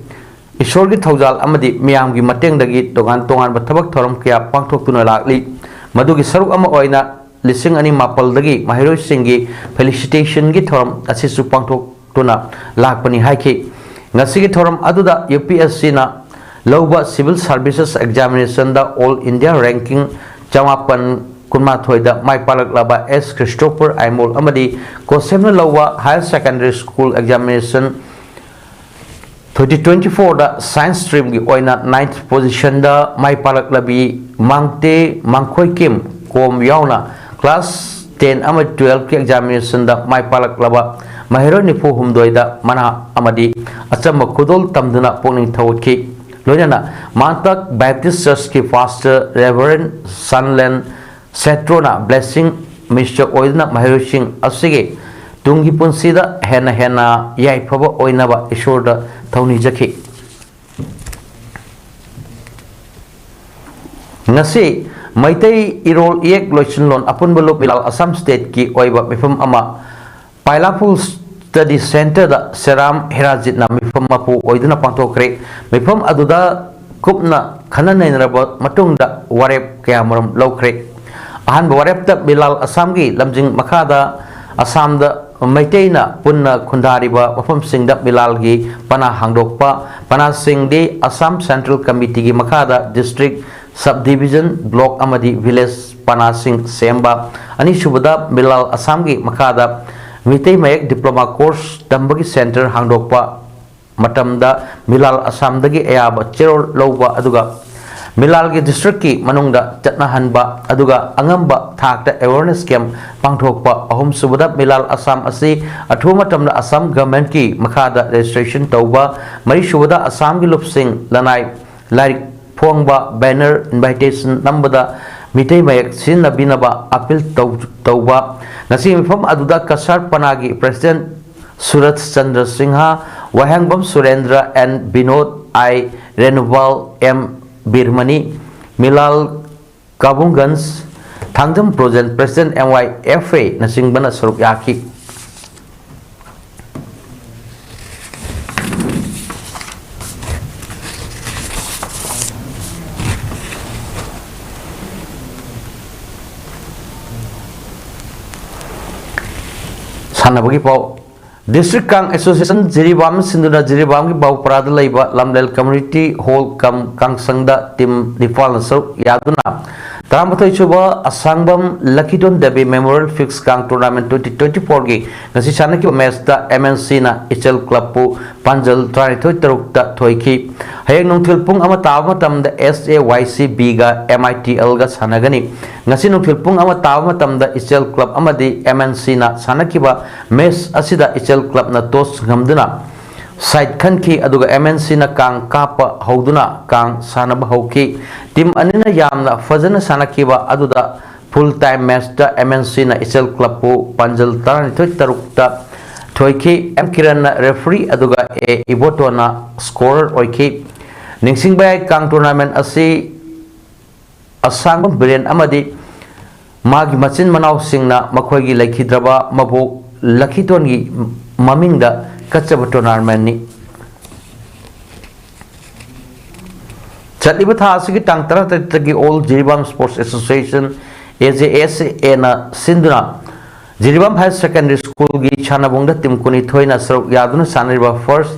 ꯏꯁꯣꯔꯒꯤ ꯊꯧꯖꯥꯜ ꯑꯃꯗꯤ ꯃꯤꯌꯥꯝꯒꯤ ꯃꯇꯦꯡꯗꯒꯤ ꯇꯣꯉꯥꯟ ꯇꯣꯉꯥꯟꯕ ꯊꯕꯛ ꯊꯧꯔꯝ ꯀꯌꯥ ꯄꯥꯡꯊꯣꯛꯇꯨꯅ ꯂꯥꯛꯂꯤ꯫ ꯃꯗꯨꯒꯤ ꯁꯔꯨꯛ ꯑꯃ ꯑꯣꯏꯅ ꯂꯤꯁꯤꯡ ꯑꯅꯤ ꯃꯥꯄꯜꯗꯒꯤ ꯃꯍꯩꯔꯣꯏꯁꯤꯡꯒꯤ felicitation ꯒꯤ ꯊꯧꯔꯝ ꯑꯁꯤꯁꯨ ꯄꯥꯡꯊꯣꯛꯇꯨꯅ ꯂꯥꯛꯄꯅꯤ ꯍꯥꯏꯈꯤ꯫ ꯉꯁꯤꯒꯤ ꯊꯧꯔꯝ ꯑꯗꯨꯗ U P S C ꯅ ꯂꯧꯕ Civil Services Examination ꯗ All India ranking ꯆꯃꯥꯄꯟ ꯀꯨꯟꯃꯥꯊꯣꯏꯗ ꯃꯥꯏ ꯄꯥꯛꯂꯛꯂꯕ S Christopher ꯑꯥꯏꯃꯣꯜ ꯑꯃꯗꯤ ꯀꯣꯁꯦꯝꯅ ꯂꯧꯕ Higher Secondary School Examination twenty twenty four ꯗ Science stream ꯒꯤ ꯑꯣꯏꯅ ninth position ꯗ ꯃꯥꯏ ꯄꯥꯛꯂꯛꯂꯕꯤ ꯃꯥꯡꯇꯦ ꯃꯥꯡꯈꯣꯏꯀꯤꯝ ꯀꯣꯝ ꯌꯥꯎꯅ class ten ꯑꯃꯗꯤ twelve ꯀꯤ examination ꯗ ꯃꯥꯏ ꯄꯥꯛꯂꯛꯂꯕ ꯃꯍꯩꯔꯣꯏ ꯅꯤꯐꯨ ꯍꯨꯝꯗꯣꯏꯗ ꯃꯅꯥ ꯑꯃꯗꯤ ꯑꯆꯝꯕ ꯈꯨꯗꯣꯜ ꯇꯝꯗꯨꯅ ꯄꯨꯛꯅꯤꯡ ꯊꯧꯒꯠꯈꯤ꯫ ꯂꯣꯏꯅꯅ ꯃꯥꯟꯇꯛ Baptist Church ꯀꯤ pastor Reverend Sanlen ꯁꯦꯇ꯭ꯔꯣꯅ blessing minister ꯑꯣꯏꯗꯨꯅ ꯃꯍꯩꯔꯣꯏꯁꯤꯡ ꯑꯁꯤꯒꯤ ꯇꯨꯡꯒꯤ ꯄꯨꯟꯁꯤꯗ ꯍꯦꯟꯅ ꯍꯦꯟꯅ ꯌꯥꯏꯐꯕ ꯑꯣꯏꯅꯕ ꯏꯁꯣꯔꯗ ꯊꯧꯅꯤꯖꯈꯤ꯫ ꯉꯁꯤ ꯃꯩꯇꯩ ꯏꯔꯣꯜ ꯏꯌꯦꯛ ꯂꯣꯏꯁꯤꯟꯂꯣꯟ ꯑꯄꯨꯟꯕ ꯂꯨꯞ ꯕꯤꯂꯥꯜ ꯑꯁꯥꯝ state ꯀꯤ ꯑꯣꯏꯕ ꯃꯤꯐꯝ ꯑꯃ ꯄꯥꯏꯂꯥꯄꯨꯜ Study Center ꯗ ꯁꯦꯔꯥꯝ ꯍꯦꯔꯥꯖꯤꯠꯅ ꯃꯤꯐꯝ ꯃꯄꯨ ꯑꯣꯏꯗꯨꯅ ꯄꯥꯡꯊꯣꯛꯈ꯭ꯔꯦ꯫ ꯃꯤꯐꯝ ꯑꯗꯨꯗ ꯀꯨꯞꯅ ꯈꯟꯅ ꯅꯩꯅꯔꯕ ꯃꯇꯨꯡꯗ ꯋꯥꯔꯦꯞ ꯀꯌꯥꯃꯔꯨꯝ ꯂꯧꯈ꯭ꯔꯦ꯫ ꯑꯍꯥꯟꯕ ꯋꯥꯔꯦꯞꯇ ꯕꯤꯂꯥꯜ ꯑꯁꯥꯝꯒꯤ ꯂꯝꯖꯤꯡ ꯃꯈꯥꯗ ꯑꯁꯥꯝꯗ ꯃꯩꯇꯩꯅ ꯄꯨꯟꯅ ꯈꯨꯟꯗꯥꯔꯤꯕ ꯃꯐꯝꯁꯤꯡꯗ ꯕꯤꯂꯥꯜꯒꯤ ꯄꯅꯥ ꯍꯥꯡꯗꯣꯛꯄ, ꯄꯅꯥꯁꯤꯡꯗꯤ ꯑꯁꯥꯝ Central Committee ꯒꯤ ꯃꯈꯥꯗ district, sub division, block ꯑꯃꯗꯤ village ꯄꯅꯥꯁꯤꯡ ꯁꯦꯝꯕ꯫ ꯑꯅꯤꯁꯨꯕꯗ ꯕꯤꯂꯥꯜ ꯑꯁꯥꯝꯒꯤ ꯃꯈꯥꯗ ꯃꯤꯇꯩ ꯃꯌꯦꯛ diploma course ꯇꯝꯕꯒꯤ center ꯍꯥꯡꯗꯣꯛꯄ ꯃꯇꯝꯗ ꯕꯤꯂꯥꯜ ꯑꯁꯥꯝꯗꯒꯤ ꯑꯌꯥꯕ ꯆꯦꯔꯣꯜ ꯂꯧꯕ, ꯑꯗꯨꯒ ꯃꯤꯂꯥꯜꯒꯤ ꯗꯤꯁꯇ꯭ꯔꯤꯛꯀꯤ ꯃꯅꯨꯡꯗ ꯆꯠꯅꯍꯟꯕ ꯑꯗꯨꯒ ꯑꯉꯝꯕ ꯊꯥꯛꯇ ꯑꯦꯋꯦꯔꯅꯦꯁ ꯀꯦꯝꯞ ꯄꯥꯡꯊꯣꯛꯄ꯫ ꯑꯍꯨꯝꯁꯨꯕꯗ, ꯃꯤꯂꯥꯜ ꯑꯁꯥꯝ ꯑꯁꯤ ꯑꯊꯨꯕ ꯃꯇꯝꯗ ꯑꯁꯥꯝ ꯒꯚꯔꯟꯃꯦꯟꯠꯀꯤ ꯃꯈꯥꯗ ꯔꯦꯖꯤꯁꯇ꯭ꯔꯦꯁꯟ ꯇꯧꯕ꯫ ꯃꯔꯤꯁꯨꯕꯗ, ꯑꯁꯥꯝꯒꯤ ꯂꯨꯞꯁꯤꯡ ꯂꯅꯥꯏ ꯂꯥꯏꯔꯤꯛ ꯐꯣꯡꯕ, ꯕꯦꯅꯔ, ꯏꯟꯚꯥꯏꯇꯦꯁꯟ ꯅꯝꯕꯗ ꯃꯤꯇꯩ ꯃꯌꯦꯛ ꯁꯤꯖꯤꯟꯅꯕꯤꯅꯕ ꯑꯄꯤꯜ ꯇꯧ-, ꯇꯧꯕ꯫ ꯉꯁꯤ ꯃꯤꯐꯝ ꯑꯗꯨꯗ ꯀꯁꯥꯔ ꯄꯅꯥꯒꯤ president Suraj Chandra Singh, Wahengbam Surendra N Binod I Renubala M Biramani, ꯃꯤꯂꯥꯜ ꯀꯥꯕꯨꯡꯒꯟꯖ, Thangjam Projen president M Y F ꯑꯦꯅꯆꯤꯡꯕꯅ ꯁꯔꯨꯛ ꯌꯥꯈꯤ꯫ ꯁꯥꯟꯅꯕꯒꯤ ꯄꯥꯎ꯫ ꯗꯤꯁꯇ꯭ꯔꯤꯛ ꯀꯥꯡ ꯑꯦꯁꯣꯁꯤꯌꯦꯁꯟ ꯖꯤꯔꯤꯕꯥꯝ ꯁꯤꯟꯗꯨꯅ ꯖꯤꯔꯤꯕꯥꯝꯒꯤ ꯕꯥꯎꯄꯔꯥꯗ ꯂꯩꯕ ꯂꯝꯂꯦꯜ ꯀꯝꯃ꯭ꯌꯨꯅꯤꯇꯤ ꯍꯣꯜ ꯀꯝ ꯀꯥꯡꯁꯪꯗ ꯇꯤꯝ ꯅꯤꯄꯥꯜꯅ ꯁꯔꯨꯛ ꯌꯥꯗꯨꯅ ꯇꯔꯥꯃꯥꯊꯣꯏ ꯁꯨꯕ ꯑꯁꯥꯡꯕꯝ ꯂꯛꯈꯤꯗꯣꯟ ꯗꯦꯕꯤ ꯃꯦꯃꯣꯔꯤꯌꯦꯜ ꯐꯤꯛꯁ ꯀꯥꯡ ꯇꯣꯔꯅꯥꯃꯦꯟꯠ ꯇ꯭ꯋꯦꯟꯇꯤ ꯇ꯭ꯋꯦꯟꯇꯤ ꯐꯣꯔꯒꯤ ꯉꯁꯤ ꯁꯥꯟꯅꯈꯤꯕ ꯃꯦꯆꯇ ꯑꯦꯝ ꯑꯦꯟ ꯁꯤꯅ ꯏꯆꯦꯜ ꯀ꯭ꯂꯕꯄꯨ ꯄꯥꯟꯖꯜ ꯇꯔꯥꯅꯤꯊꯣꯏ ꯇꯔꯨꯛꯇ ꯊꯣꯏꯈꯤ꯫ ꯍꯌꯦꯡ ꯅꯨꯡꯊꯤꯜ ꯄꯨꯡ ꯑꯃ ꯇꯥꯕ ꯃꯇꯝꯗ ꯑꯦꯁ ꯑꯦ ꯋꯥꯏ ꯁꯤ ꯕꯤꯒ ꯑꯦꯝ ꯑꯥꯏ ꯇꯤ ꯑꯦꯜꯒ ꯁꯥꯟꯅꯒꯅꯤ꯫ ꯉꯁꯤ ꯅꯨꯡꯊꯤꯜ ꯄꯨꯡ ꯑꯃ ꯇꯥꯕ ꯃꯇꯝꯗ ꯏꯆꯦꯜ ꯀ꯭ꯂꯕ ꯑꯃꯗꯤ ꯑꯦꯝ ꯑꯦꯟ ꯁꯤꯅ ꯁꯥꯟꯅꯈꯤꯕ ꯃꯦꯆ ꯑꯁꯤꯗ ꯏꯆꯦꯜ ꯀ꯭ꯂꯕꯅ ꯇꯣꯁ ꯉꯝꯗꯨꯅ ꯁꯥꯏꯠ ꯈꯟꯈꯤ, ꯑꯗꯨꯒ ꯑꯦꯝ ꯑꯦꯟ ꯁꯤꯅ ꯀꯥꯡ ꯀꯥꯞꯄ ꯍꯧꯗꯨꯅ ꯀꯥꯡ ꯁꯥꯟꯅꯕ ꯍꯧꯈꯤ꯫ ꯇꯤꯝ ꯑꯅꯤꯅ ꯌꯥꯝꯅ ꯐꯖꯅ ꯁꯥꯟꯅꯈꯤꯕ ꯑꯗꯨꯗ ꯐꯨꯜ ꯇꯥꯏꯝ ꯃꯦꯆꯇ ꯑꯦꯝ ꯑꯦꯟ ꯁꯤꯅ ꯏꯆꯦꯜ ꯀ꯭ꯂꯕꯄꯨ ꯄꯥꯟꯖꯜ ꯇꯔꯥꯅꯤꯊꯣꯏ ꯇꯔꯨꯛꯇ ꯊꯣꯏꯈꯤ꯫ ꯑꯦꯝ ꯀꯤꯔꯟꯅ ꯔꯦꯐ꯭ꯔꯤ ꯑꯗꯨꯒ ꯑꯦ ꯏꯕꯣꯇꯣꯅ ꯁ꯭ꯀꯣꯔꯔ ꯑꯣꯏꯈꯤ꯫ ꯅꯤꯡꯁꯤꯡꯕ ꯌꯥꯏ, ꯀꯥꯡ ꯇꯣꯔꯅꯥꯃꯦꯟꯠ ꯑꯁꯤ ꯑꯁꯥꯡꯕꯝ ꯕꯤꯔꯦꯟ ꯑꯃꯗꯤ ꯃꯥꯒꯤ ꯃꯆꯤꯟ ꯃꯅꯥꯎꯁꯤꯡꯅ ꯃꯈꯣꯏꯒꯤ ꯂꯩꯈꯤꯗ꯭ꯔꯕ ꯃꯕꯣꯛ ꯂꯛꯈꯤꯗꯣꯟꯒꯤ ꯃꯃꯤꯡꯗ ꯀꯠꯆꯕ ꯇꯣꯔꯅꯥꯃꯦꯟꯠꯅꯤ꯫ ꯆꯠꯂꯤꯕ ꯊꯥ ꯑꯁꯤꯒꯤ ꯇꯥꯡ ꯇꯔꯥꯇꯔꯦꯠꯇꯒꯤ ꯑꯣꯜ ꯖꯤꯔꯤꯕꯥꯝ ꯁ꯭ꯄꯣꯔꯠꯁ ꯑꯦꯁꯣꯁꯤꯌꯦꯁꯟ, ꯑꯦ ꯖꯦ ꯑꯦꯁ ꯑꯦꯅ ꯁꯤꯟꯗꯨꯅ ꯖꯤꯔꯤꯕꯥꯝ ꯍꯥꯌꯔ ꯁꯦꯀꯦꯟꯗꯔꯤ ꯁ꯭ꯀꯨꯜꯒꯤ ꯁꯥꯟꯅꯕꯨꯡꯗ ꯇꯤꯝ ꯀꯨꯟꯅꯤꯊꯣꯏꯅ ꯁꯔꯨꯛ ꯌꯥꯗꯨꯅ ꯁꯥꯟꯅꯔꯤꯕ ꯐꯥꯔꯁ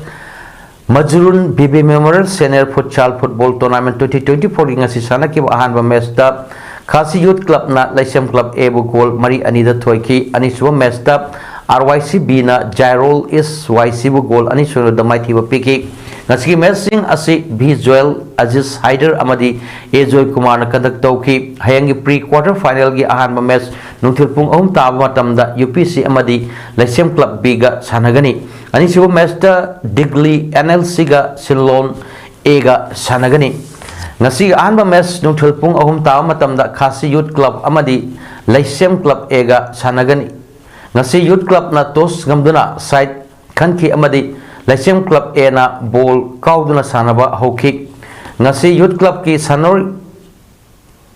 Majrun Bibi memorial senior futsal football tournament twenty twenty ꯐꯣꯔꯒꯤ ꯉꯁꯤ ꯁꯥꯟꯅꯈꯤꯕ ꯑꯍꯥꯟꯕ ꯃꯦꯆꯇ ꯈꯥꯁꯤ ꯌꯨꯠ ꯀ꯭ꯂꯕꯅ ꯂꯩꯁꯦꯝ ꯀ꯭ꯂꯕ ꯑꯦꯕꯨ ꯒꯣꯜ ꯃꯔꯤ ꯑꯅꯤꯗ ꯊꯣꯏꯈꯤ꯫ ꯑꯅꯤꯁꯨꯕ ꯃꯦꯆꯇ ꯑꯥꯔ ꯋꯥꯏ ꯁꯤ ꯕꯤꯅ ꯖꯥꯏꯔꯣꯜ ꯏꯁ ꯋꯥꯏ ꯁꯤꯕꯨ ꯒꯣꯜ ꯑꯅꯤ ꯁꯨꯔꯗ ꯃꯥꯏꯊꯤꯕ ꯄꯤꯈꯤ꯫ ꯉꯁꯤꯒꯤ ꯃꯦꯠꯁꯁꯤꯡ ꯑꯁꯤ ꯚꯤ ꯖꯣꯌꯦꯜ, ꯑꯖꯤꯁ ꯍꯥꯏꯗꯔ ꯑꯃꯗꯤ ꯑꯦ ꯖꯣꯏ ꯀꯨꯃꯥꯔꯅ ꯀꯟꯗꯛ ꯇꯧꯈꯤ꯫ ꯍꯌꯦꯡꯒꯤ ꯄ꯭ꯔꯤ ꯀ꯭ꯋꯥꯔꯇꯔ ꯐꯥꯏꯅꯦꯜꯒꯤ ꯑꯍꯥꯟꯕ ꯃꯦꯠꯁ ꯅꯨꯡꯊꯤꯜ ꯄꯨꯡ ꯑꯍꯨꯝ ꯇꯥꯕ ꯃꯇꯝꯗ ꯌꯨ ꯄꯤ ꯁꯤ ꯑꯃꯗꯤ ꯂꯩꯁꯦꯝ ꯀ꯭ꯂꯕ ꯕꯤꯒ ꯁꯥꯟꯅꯒꯅꯤ꯫ ꯑꯅꯤꯁꯨꯕ ꯃꯦꯠꯁꯇ ꯗꯤꯒꯂꯤ ꯑꯦꯟ ꯑꯦꯜ ꯁꯤꯒ ꯁꯤꯜꯂꯣꯟ ꯑꯦꯒ ꯁꯥꯟꯅꯒꯅꯤ꯫ ꯉꯁꯤꯒꯤ ꯑꯍꯥꯟꯕ ꯃꯦꯠꯁ ꯅꯨꯡꯊꯤꯜ ꯄꯨꯡ ꯑꯍꯨꯝ ꯇꯥꯕ ꯃꯇꯝꯗ ꯈꯥꯁꯤ ꯌꯨꯠ ꯀ꯭ꯂꯕ ꯑꯃꯗꯤ ꯂꯩꯁꯦꯝ ꯀ꯭ꯂꯕ ꯑꯦꯒ ꯁꯥꯟꯅꯒꯅꯤ꯫ ꯉꯁꯤ ꯌꯨꯠ ꯀ꯭ꯂꯕꯅ ꯇꯣꯁ ꯉꯝꯗꯨꯅ ꯁꯥꯏꯠ ꯈꯟꯈꯤ ꯑꯃꯗꯤ ꯂꯩꯁꯦꯝ ꯀ꯭ꯂꯕ ꯑꯦꯅ ꯕꯣꯜ ꯀꯥꯎꯗꯨꯅ ꯁꯥꯟꯅꯕ ꯍꯧꯈꯤ꯫ ꯉꯁꯤ ꯌꯨꯠ ꯀ꯭ꯂꯕꯀꯤ ꯁꯥꯟꯅꯔꯣꯏ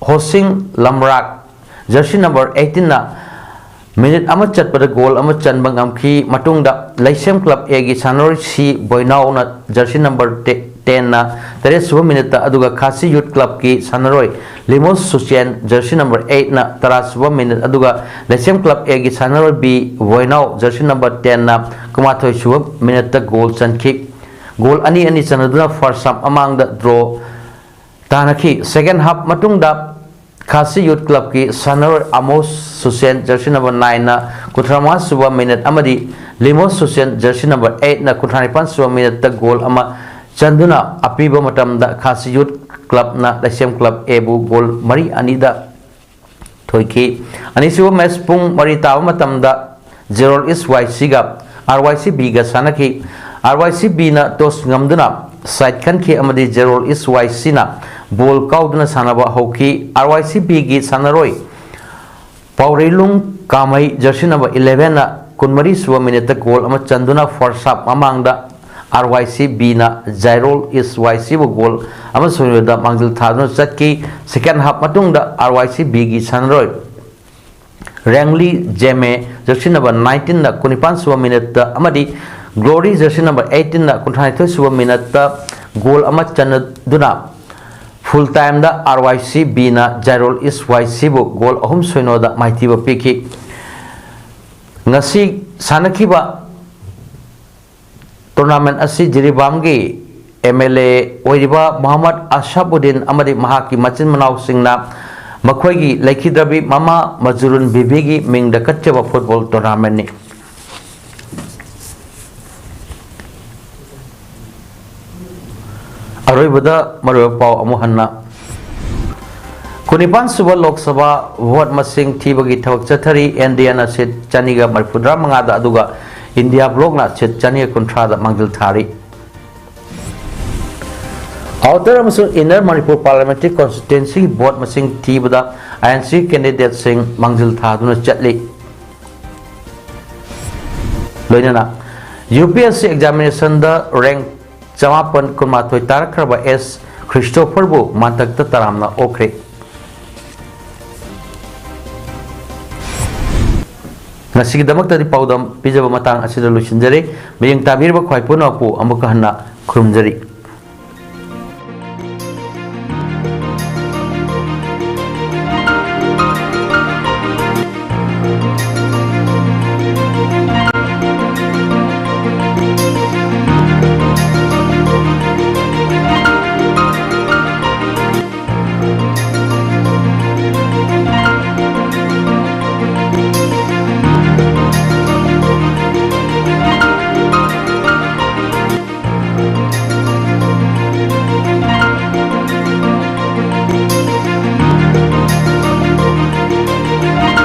ꯍꯣꯁꯤꯡ ꯂꯝꯔꯥꯛ, ꯖꯔꯁꯤ ꯅꯝꯕꯔ ꯑꯩꯠꯇꯤꯟꯅ ꯃꯤꯅꯤꯠ ꯑꯃ ꯆꯠꯄꯗ ꯒꯣꯜ ꯑꯃ ꯆꯟꯕ ꯉꯝꯈꯤ꯫ ꯃꯇꯨꯡꯗ ꯂꯩꯁꯦꯝ ꯀ꯭ꯂꯕ ꯑꯦꯒꯤ ꯁꯥꯟꯅꯔꯣꯏ ꯁꯤ ꯕꯣꯏꯅꯥꯎꯅ ꯖꯔꯁꯤ ꯅꯝꯕꯔ ꯇꯦ-, ꯇꯦꯟꯅ ꯇꯔꯦꯠ ꯁꯨꯕ ꯃꯤꯅꯤꯠꯇ, ꯑꯗꯨꯒ ꯈꯥꯁꯤ ꯌꯨꯠ ꯀ꯭ꯂꯕꯀꯤ ꯁꯥꯟꯅꯔꯣꯏ ꯂꯤꯃꯣꯁ ꯁꯨꯆꯦꯟ, ꯖꯔꯁꯤ ꯅꯝꯕꯔ ꯑꯩꯠꯅ ꯇꯔꯥ ꯁꯨꯕ ꯃꯤꯅꯤꯠ, ꯑꯗꯨꯒ ꯂꯩꯁꯦꯝ ꯀ꯭ꯂꯕ ꯑꯦꯒꯤ ꯁꯥꯟꯅꯔꯣꯏ ꯕꯤ ꯕꯣꯏꯅꯥꯎ, ꯖꯔꯁꯤ ꯅꯝꯕꯔ ꯇꯦꯟꯅ ꯀꯨꯟꯃꯥꯊꯣꯏ ꯁꯨꯕ ꯃꯤꯅꯤꯠꯇ ꯒꯣꯜ ꯆꯟꯈꯤ꯫ ꯒꯣꯜ ꯑꯅꯤ ꯑꯅꯤ ꯆꯟꯅꯗꯨꯅ ꯐꯥꯔꯁ ꯍꯥꯞ ꯃꯃꯥꯡꯗ ꯗ꯭ꯔꯣ ꯇꯥꯅꯈꯤ꯫ ꯁꯦꯀꯦꯟ ꯍꯥꯞ ꯃꯇꯨꯡꯗ ꯈꯥꯁꯤ ꯌꯨꯠ ꯀ꯭ꯂꯕꯀꯤ ꯁꯥꯟꯅꯔꯣꯏ ꯑꯃꯣꯁ ꯁꯨꯁꯦꯟ, ꯖꯔꯁꯤ ꯅꯝꯕꯔ ꯅꯥꯏꯟꯅ ꯀꯨꯟꯊ꯭ꯔꯥ ꯃꯉꯥ ꯁꯨꯕ ꯃꯤꯅꯤꯠ ꯑꯃꯗꯤ ꯂꯤꯃꯣꯁ ꯁꯨꯁꯦꯟ, ꯖꯔꯁꯤ ꯅꯝꯕꯔ ꯑꯩꯠꯅ ꯀꯨꯟꯊ꯭ꯔꯥ ꯅꯤꯄꯥꯟ ꯁꯨꯕ ꯃꯤꯅꯤꯠꯇ ꯒꯣꯜ ꯑꯃ ꯆꯟꯗꯨꯅ ꯑꯄꯤꯕ ꯃꯇꯝꯗ ꯈꯥꯁꯤ ꯌꯨꯠ ꯀ꯭ꯂꯕꯅ ꯂꯩꯁꯦꯝ ꯀ꯭ꯂꯕ ꯑꯦꯕꯨ ꯒꯣꯜ ꯃꯔꯤ ꯑꯅꯤꯗ ꯊꯣꯏꯈꯤ꯫ ꯑꯅꯤꯁꯨꯕ ꯃꯦꯠꯆ ꯄꯨꯡ ꯃꯔꯤ ꯇꯥꯕ ꯃꯇꯝꯗ ꯖꯦꯔꯣꯜ ꯏꯁ ꯋꯥꯏ ꯁꯤꯒ ꯑꯥꯔ ꯋꯥꯏ ꯁꯤ ꯕꯤꯒ ꯁꯥꯟꯅꯈꯤ꯫ ꯑꯥꯔ ꯋꯥꯏ ꯁꯤ ꯕꯤꯅ ꯇꯣꯁ ꯉꯝꯗꯨꯅ ꯁꯥꯏꯠ ꯈꯟꯈꯤ ꯑꯃꯗꯤ ꯖꯦꯔꯣꯜ ꯏꯁ ꯋꯥꯏ ꯁꯤꯅ ꯕꯣꯜ ꯀꯥꯎꯗꯨꯅ ꯁꯥꯟꯅꯕ ꯍꯧꯈꯤ꯫ ꯑꯥꯔ ꯋꯥꯏ ꯁꯤ ꯕꯤꯒꯤ ꯁꯥꯟꯅꯔꯣꯏ ꯄꯥꯎꯔꯩꯂꯨꯡ ꯀꯥꯃꯩ, ꯖꯔꯁꯤ ꯅꯝꯕꯔ ꯏꯂꯦꯚꯦꯟꯅ ꯀꯨꯟꯃꯔꯤ ꯁꯨꯕ ꯃꯤꯅꯤꯠꯇ ꯒꯣꯜ ꯑꯃ ꯆꯟꯗꯨꯅ ꯐꯥꯔꯁ ꯍꯥꯞ ꯃꯃꯥꯡꯗ ꯑꯥꯔ ꯋꯥꯏ ꯁꯤ ꯕꯤꯅ ꯖꯥꯏꯔꯣꯜ ꯏꯁ ꯋꯥꯏ ꯁꯤꯕꯨ ꯒꯣꯜ ꯑꯃ ꯁꯣꯏꯅꯗ ꯃꯥꯡꯖꯤꯜ ꯊꯥꯗꯨꯅ ꯆꯠꯈꯤ꯫ ꯁꯦꯀꯦꯟ ꯍꯥꯞ ꯃꯇꯨꯡꯗ ꯑꯥꯔ ꯋꯥꯏ ꯁꯤ ꯕꯤꯒꯤ ꯁꯥꯟꯅꯔꯣꯏ ꯔꯦꯡꯂꯤ ꯖꯦꯃꯦ, ꯖꯔꯁꯤ ꯅꯝꯕꯔ ꯅꯥꯏꯟꯇꯤꯟꯅ ꯀꯨꯟꯅꯤꯄꯥꯟ ꯁꯨꯕ ꯃꯤꯅꯤꯠꯇ ꯑꯃꯗꯤ ꯒ꯭ꯂꯣꯔꯤ, ꯖꯔꯁꯤ ꯅꯝꯕꯔ ꯑꯩꯠꯇꯤꯟꯅ ꯀꯨꯟꯊ꯭ꯔꯥꯅꯤꯊꯣꯏ ꯁꯨꯕ ꯃꯤꯅꯤꯠꯇ ꯒꯣꯜ ꯑꯃ ꯆꯟꯅꯗꯨꯅ ꯐꯨꯜ ꯇꯥꯏꯝꯗ ꯑꯥꯔ ꯋꯥꯏ ꯁꯤ ꯕꯤꯅ ꯖꯥꯏꯔꯣꯜ ꯏꯁ ꯋꯥꯏ ꯁꯤꯕꯨ ꯒꯣꯜ ꯑꯍꯨꯝ ꯁꯣꯏꯅꯣꯗ ꯃꯥꯏꯊꯤꯕ ꯄꯤꯈꯤ꯫ ꯉꯁꯤ ꯁꯥꯟꯅꯈꯤꯕ ꯇꯣꯔꯅꯥꯃꯦꯟ ꯑꯁꯤ ꯖꯤꯔꯤꯕꯥꯝꯒꯤ ꯑꯦꯝ ꯑꯦꯜ ꯑꯦ ꯑꯣꯏꯔꯤꯕ ꯃꯣꯍꯝꯃꯗ ꯑꯁꯥꯕꯨꯗꯤꯟ ꯑꯃꯗꯤ ꯃꯍꯥꯛꯀꯤ ꯃꯆꯤꯟ ꯃꯅꯥꯎꯁꯤꯡꯅ ꯃꯈꯣꯏꯒꯤ ꯂꯩꯈꯤꯗ꯭ꯔꯕꯤ ꯃꯃꯥ ꯃꯖꯨꯔꯨꯟ ꯕꯤꯕꯤꯒꯤ ꯃꯤꯡꯗ ꯀꯠꯆꯕ ꯐꯨꯠꯕꯣꯜ ꯇꯣꯔꯅꯥꯃꯦꯟꯅꯤ꯫ ꯑꯔꯣꯏꯕꯗ ꯃꯔꯨꯑꯣꯏꯕ ꯄꯥꯎ ꯑꯃꯨꯛ ꯍꯟꯅ꯫ ꯀꯨꯟꯅꯤꯄꯥꯟ ꯁꯨꯕ ꯂꯣꯛ ꯁꯚꯥ ꯚꯣꯠ ꯃꯁꯤꯡ ꯊꯤꯕꯒꯤ ꯊꯕꯛ ꯆꯠꯊꯔꯤ꯫ ꯑꯦꯟ ꯗꯤ ꯑꯦꯅ ꯁꯤꯠ ꯆꯅꯤꯒ ꯃꯔꯤꯐꯨꯇꯔꯥ ꯃꯉꯥꯗ, ꯑꯗꯨꯒ ꯏꯟꯗꯤꯌꯥ ꯕ꯭ꯂꯣꯛꯅ ꯁꯤꯠ ꯆꯅꯤꯒ ꯀꯨꯟꯊ꯭ꯔꯥꯗ ꯃꯥꯡꯖꯤꯜ ꯊꯥꯔꯤ꯫ ꯑꯥꯎꯇꯔ ꯑꯃꯁꯨꯡ ꯏꯟꯅꯔ ꯃꯅꯤꯄꯨꯔ ꯄꯥꯔꯂꯤꯌꯥꯃꯦꯟꯇꯔꯤ ꯀꯣꯟꯁꯇꯤꯇ꯭ꯋꯦꯟꯁꯤꯒꯤ ꯚꯣꯠ ꯃꯁꯤꯡ ꯊꯤꯕꯗ ꯑꯥꯏ ꯑꯦꯟ ꯁꯤ ꯀꯦꯟꯗꯤꯗꯦꯠꯁꯤꯡ ꯃꯥꯡꯖꯤꯜ ꯊꯥꯗꯨꯅ ꯆꯠꯂꯤ꯫ ꯂꯣꯏꯅꯅ U P S C ꯑꯦꯛꯖꯥꯃꯤꯅꯦꯁꯟꯗ rank ꯆꯃꯥꯄꯟ ꯀꯨꯟꯃꯥꯊꯣꯏ ꯇꯥꯔꯛꯈ꯭ꯔꯕ ꯑꯦꯁ ꯈ꯭ꯔꯤꯁꯇꯣꯐꯔꯕꯨ ꯃꯥꯟꯇꯛꯇ ꯇꯔꯥꯝꯅ ꯑꯣꯛꯈ꯭ꯔꯦ꯫ ꯉꯁꯤꯒꯤꯗꯃꯛꯇꯗꯤ ꯄꯥꯎꯗꯝ ꯄꯤꯖꯕ ꯃꯇꯥꯡ ꯑꯁꯤꯗ ꯂꯣꯏꯁꯤꯟꯖꯔꯦ꯫ ꯃꯤꯠꯌꯦꯡ ꯇꯥꯕꯤꯔꯤꯕ ꯈ꯭ꯋꯥꯏ ꯄꯨꯝꯅꯃꯛꯄꯨ ꯑꯃꯨꯛꯀ ꯍꯟꯅ ꯈꯨꯔꯨꯝꯖꯔꯤ꯫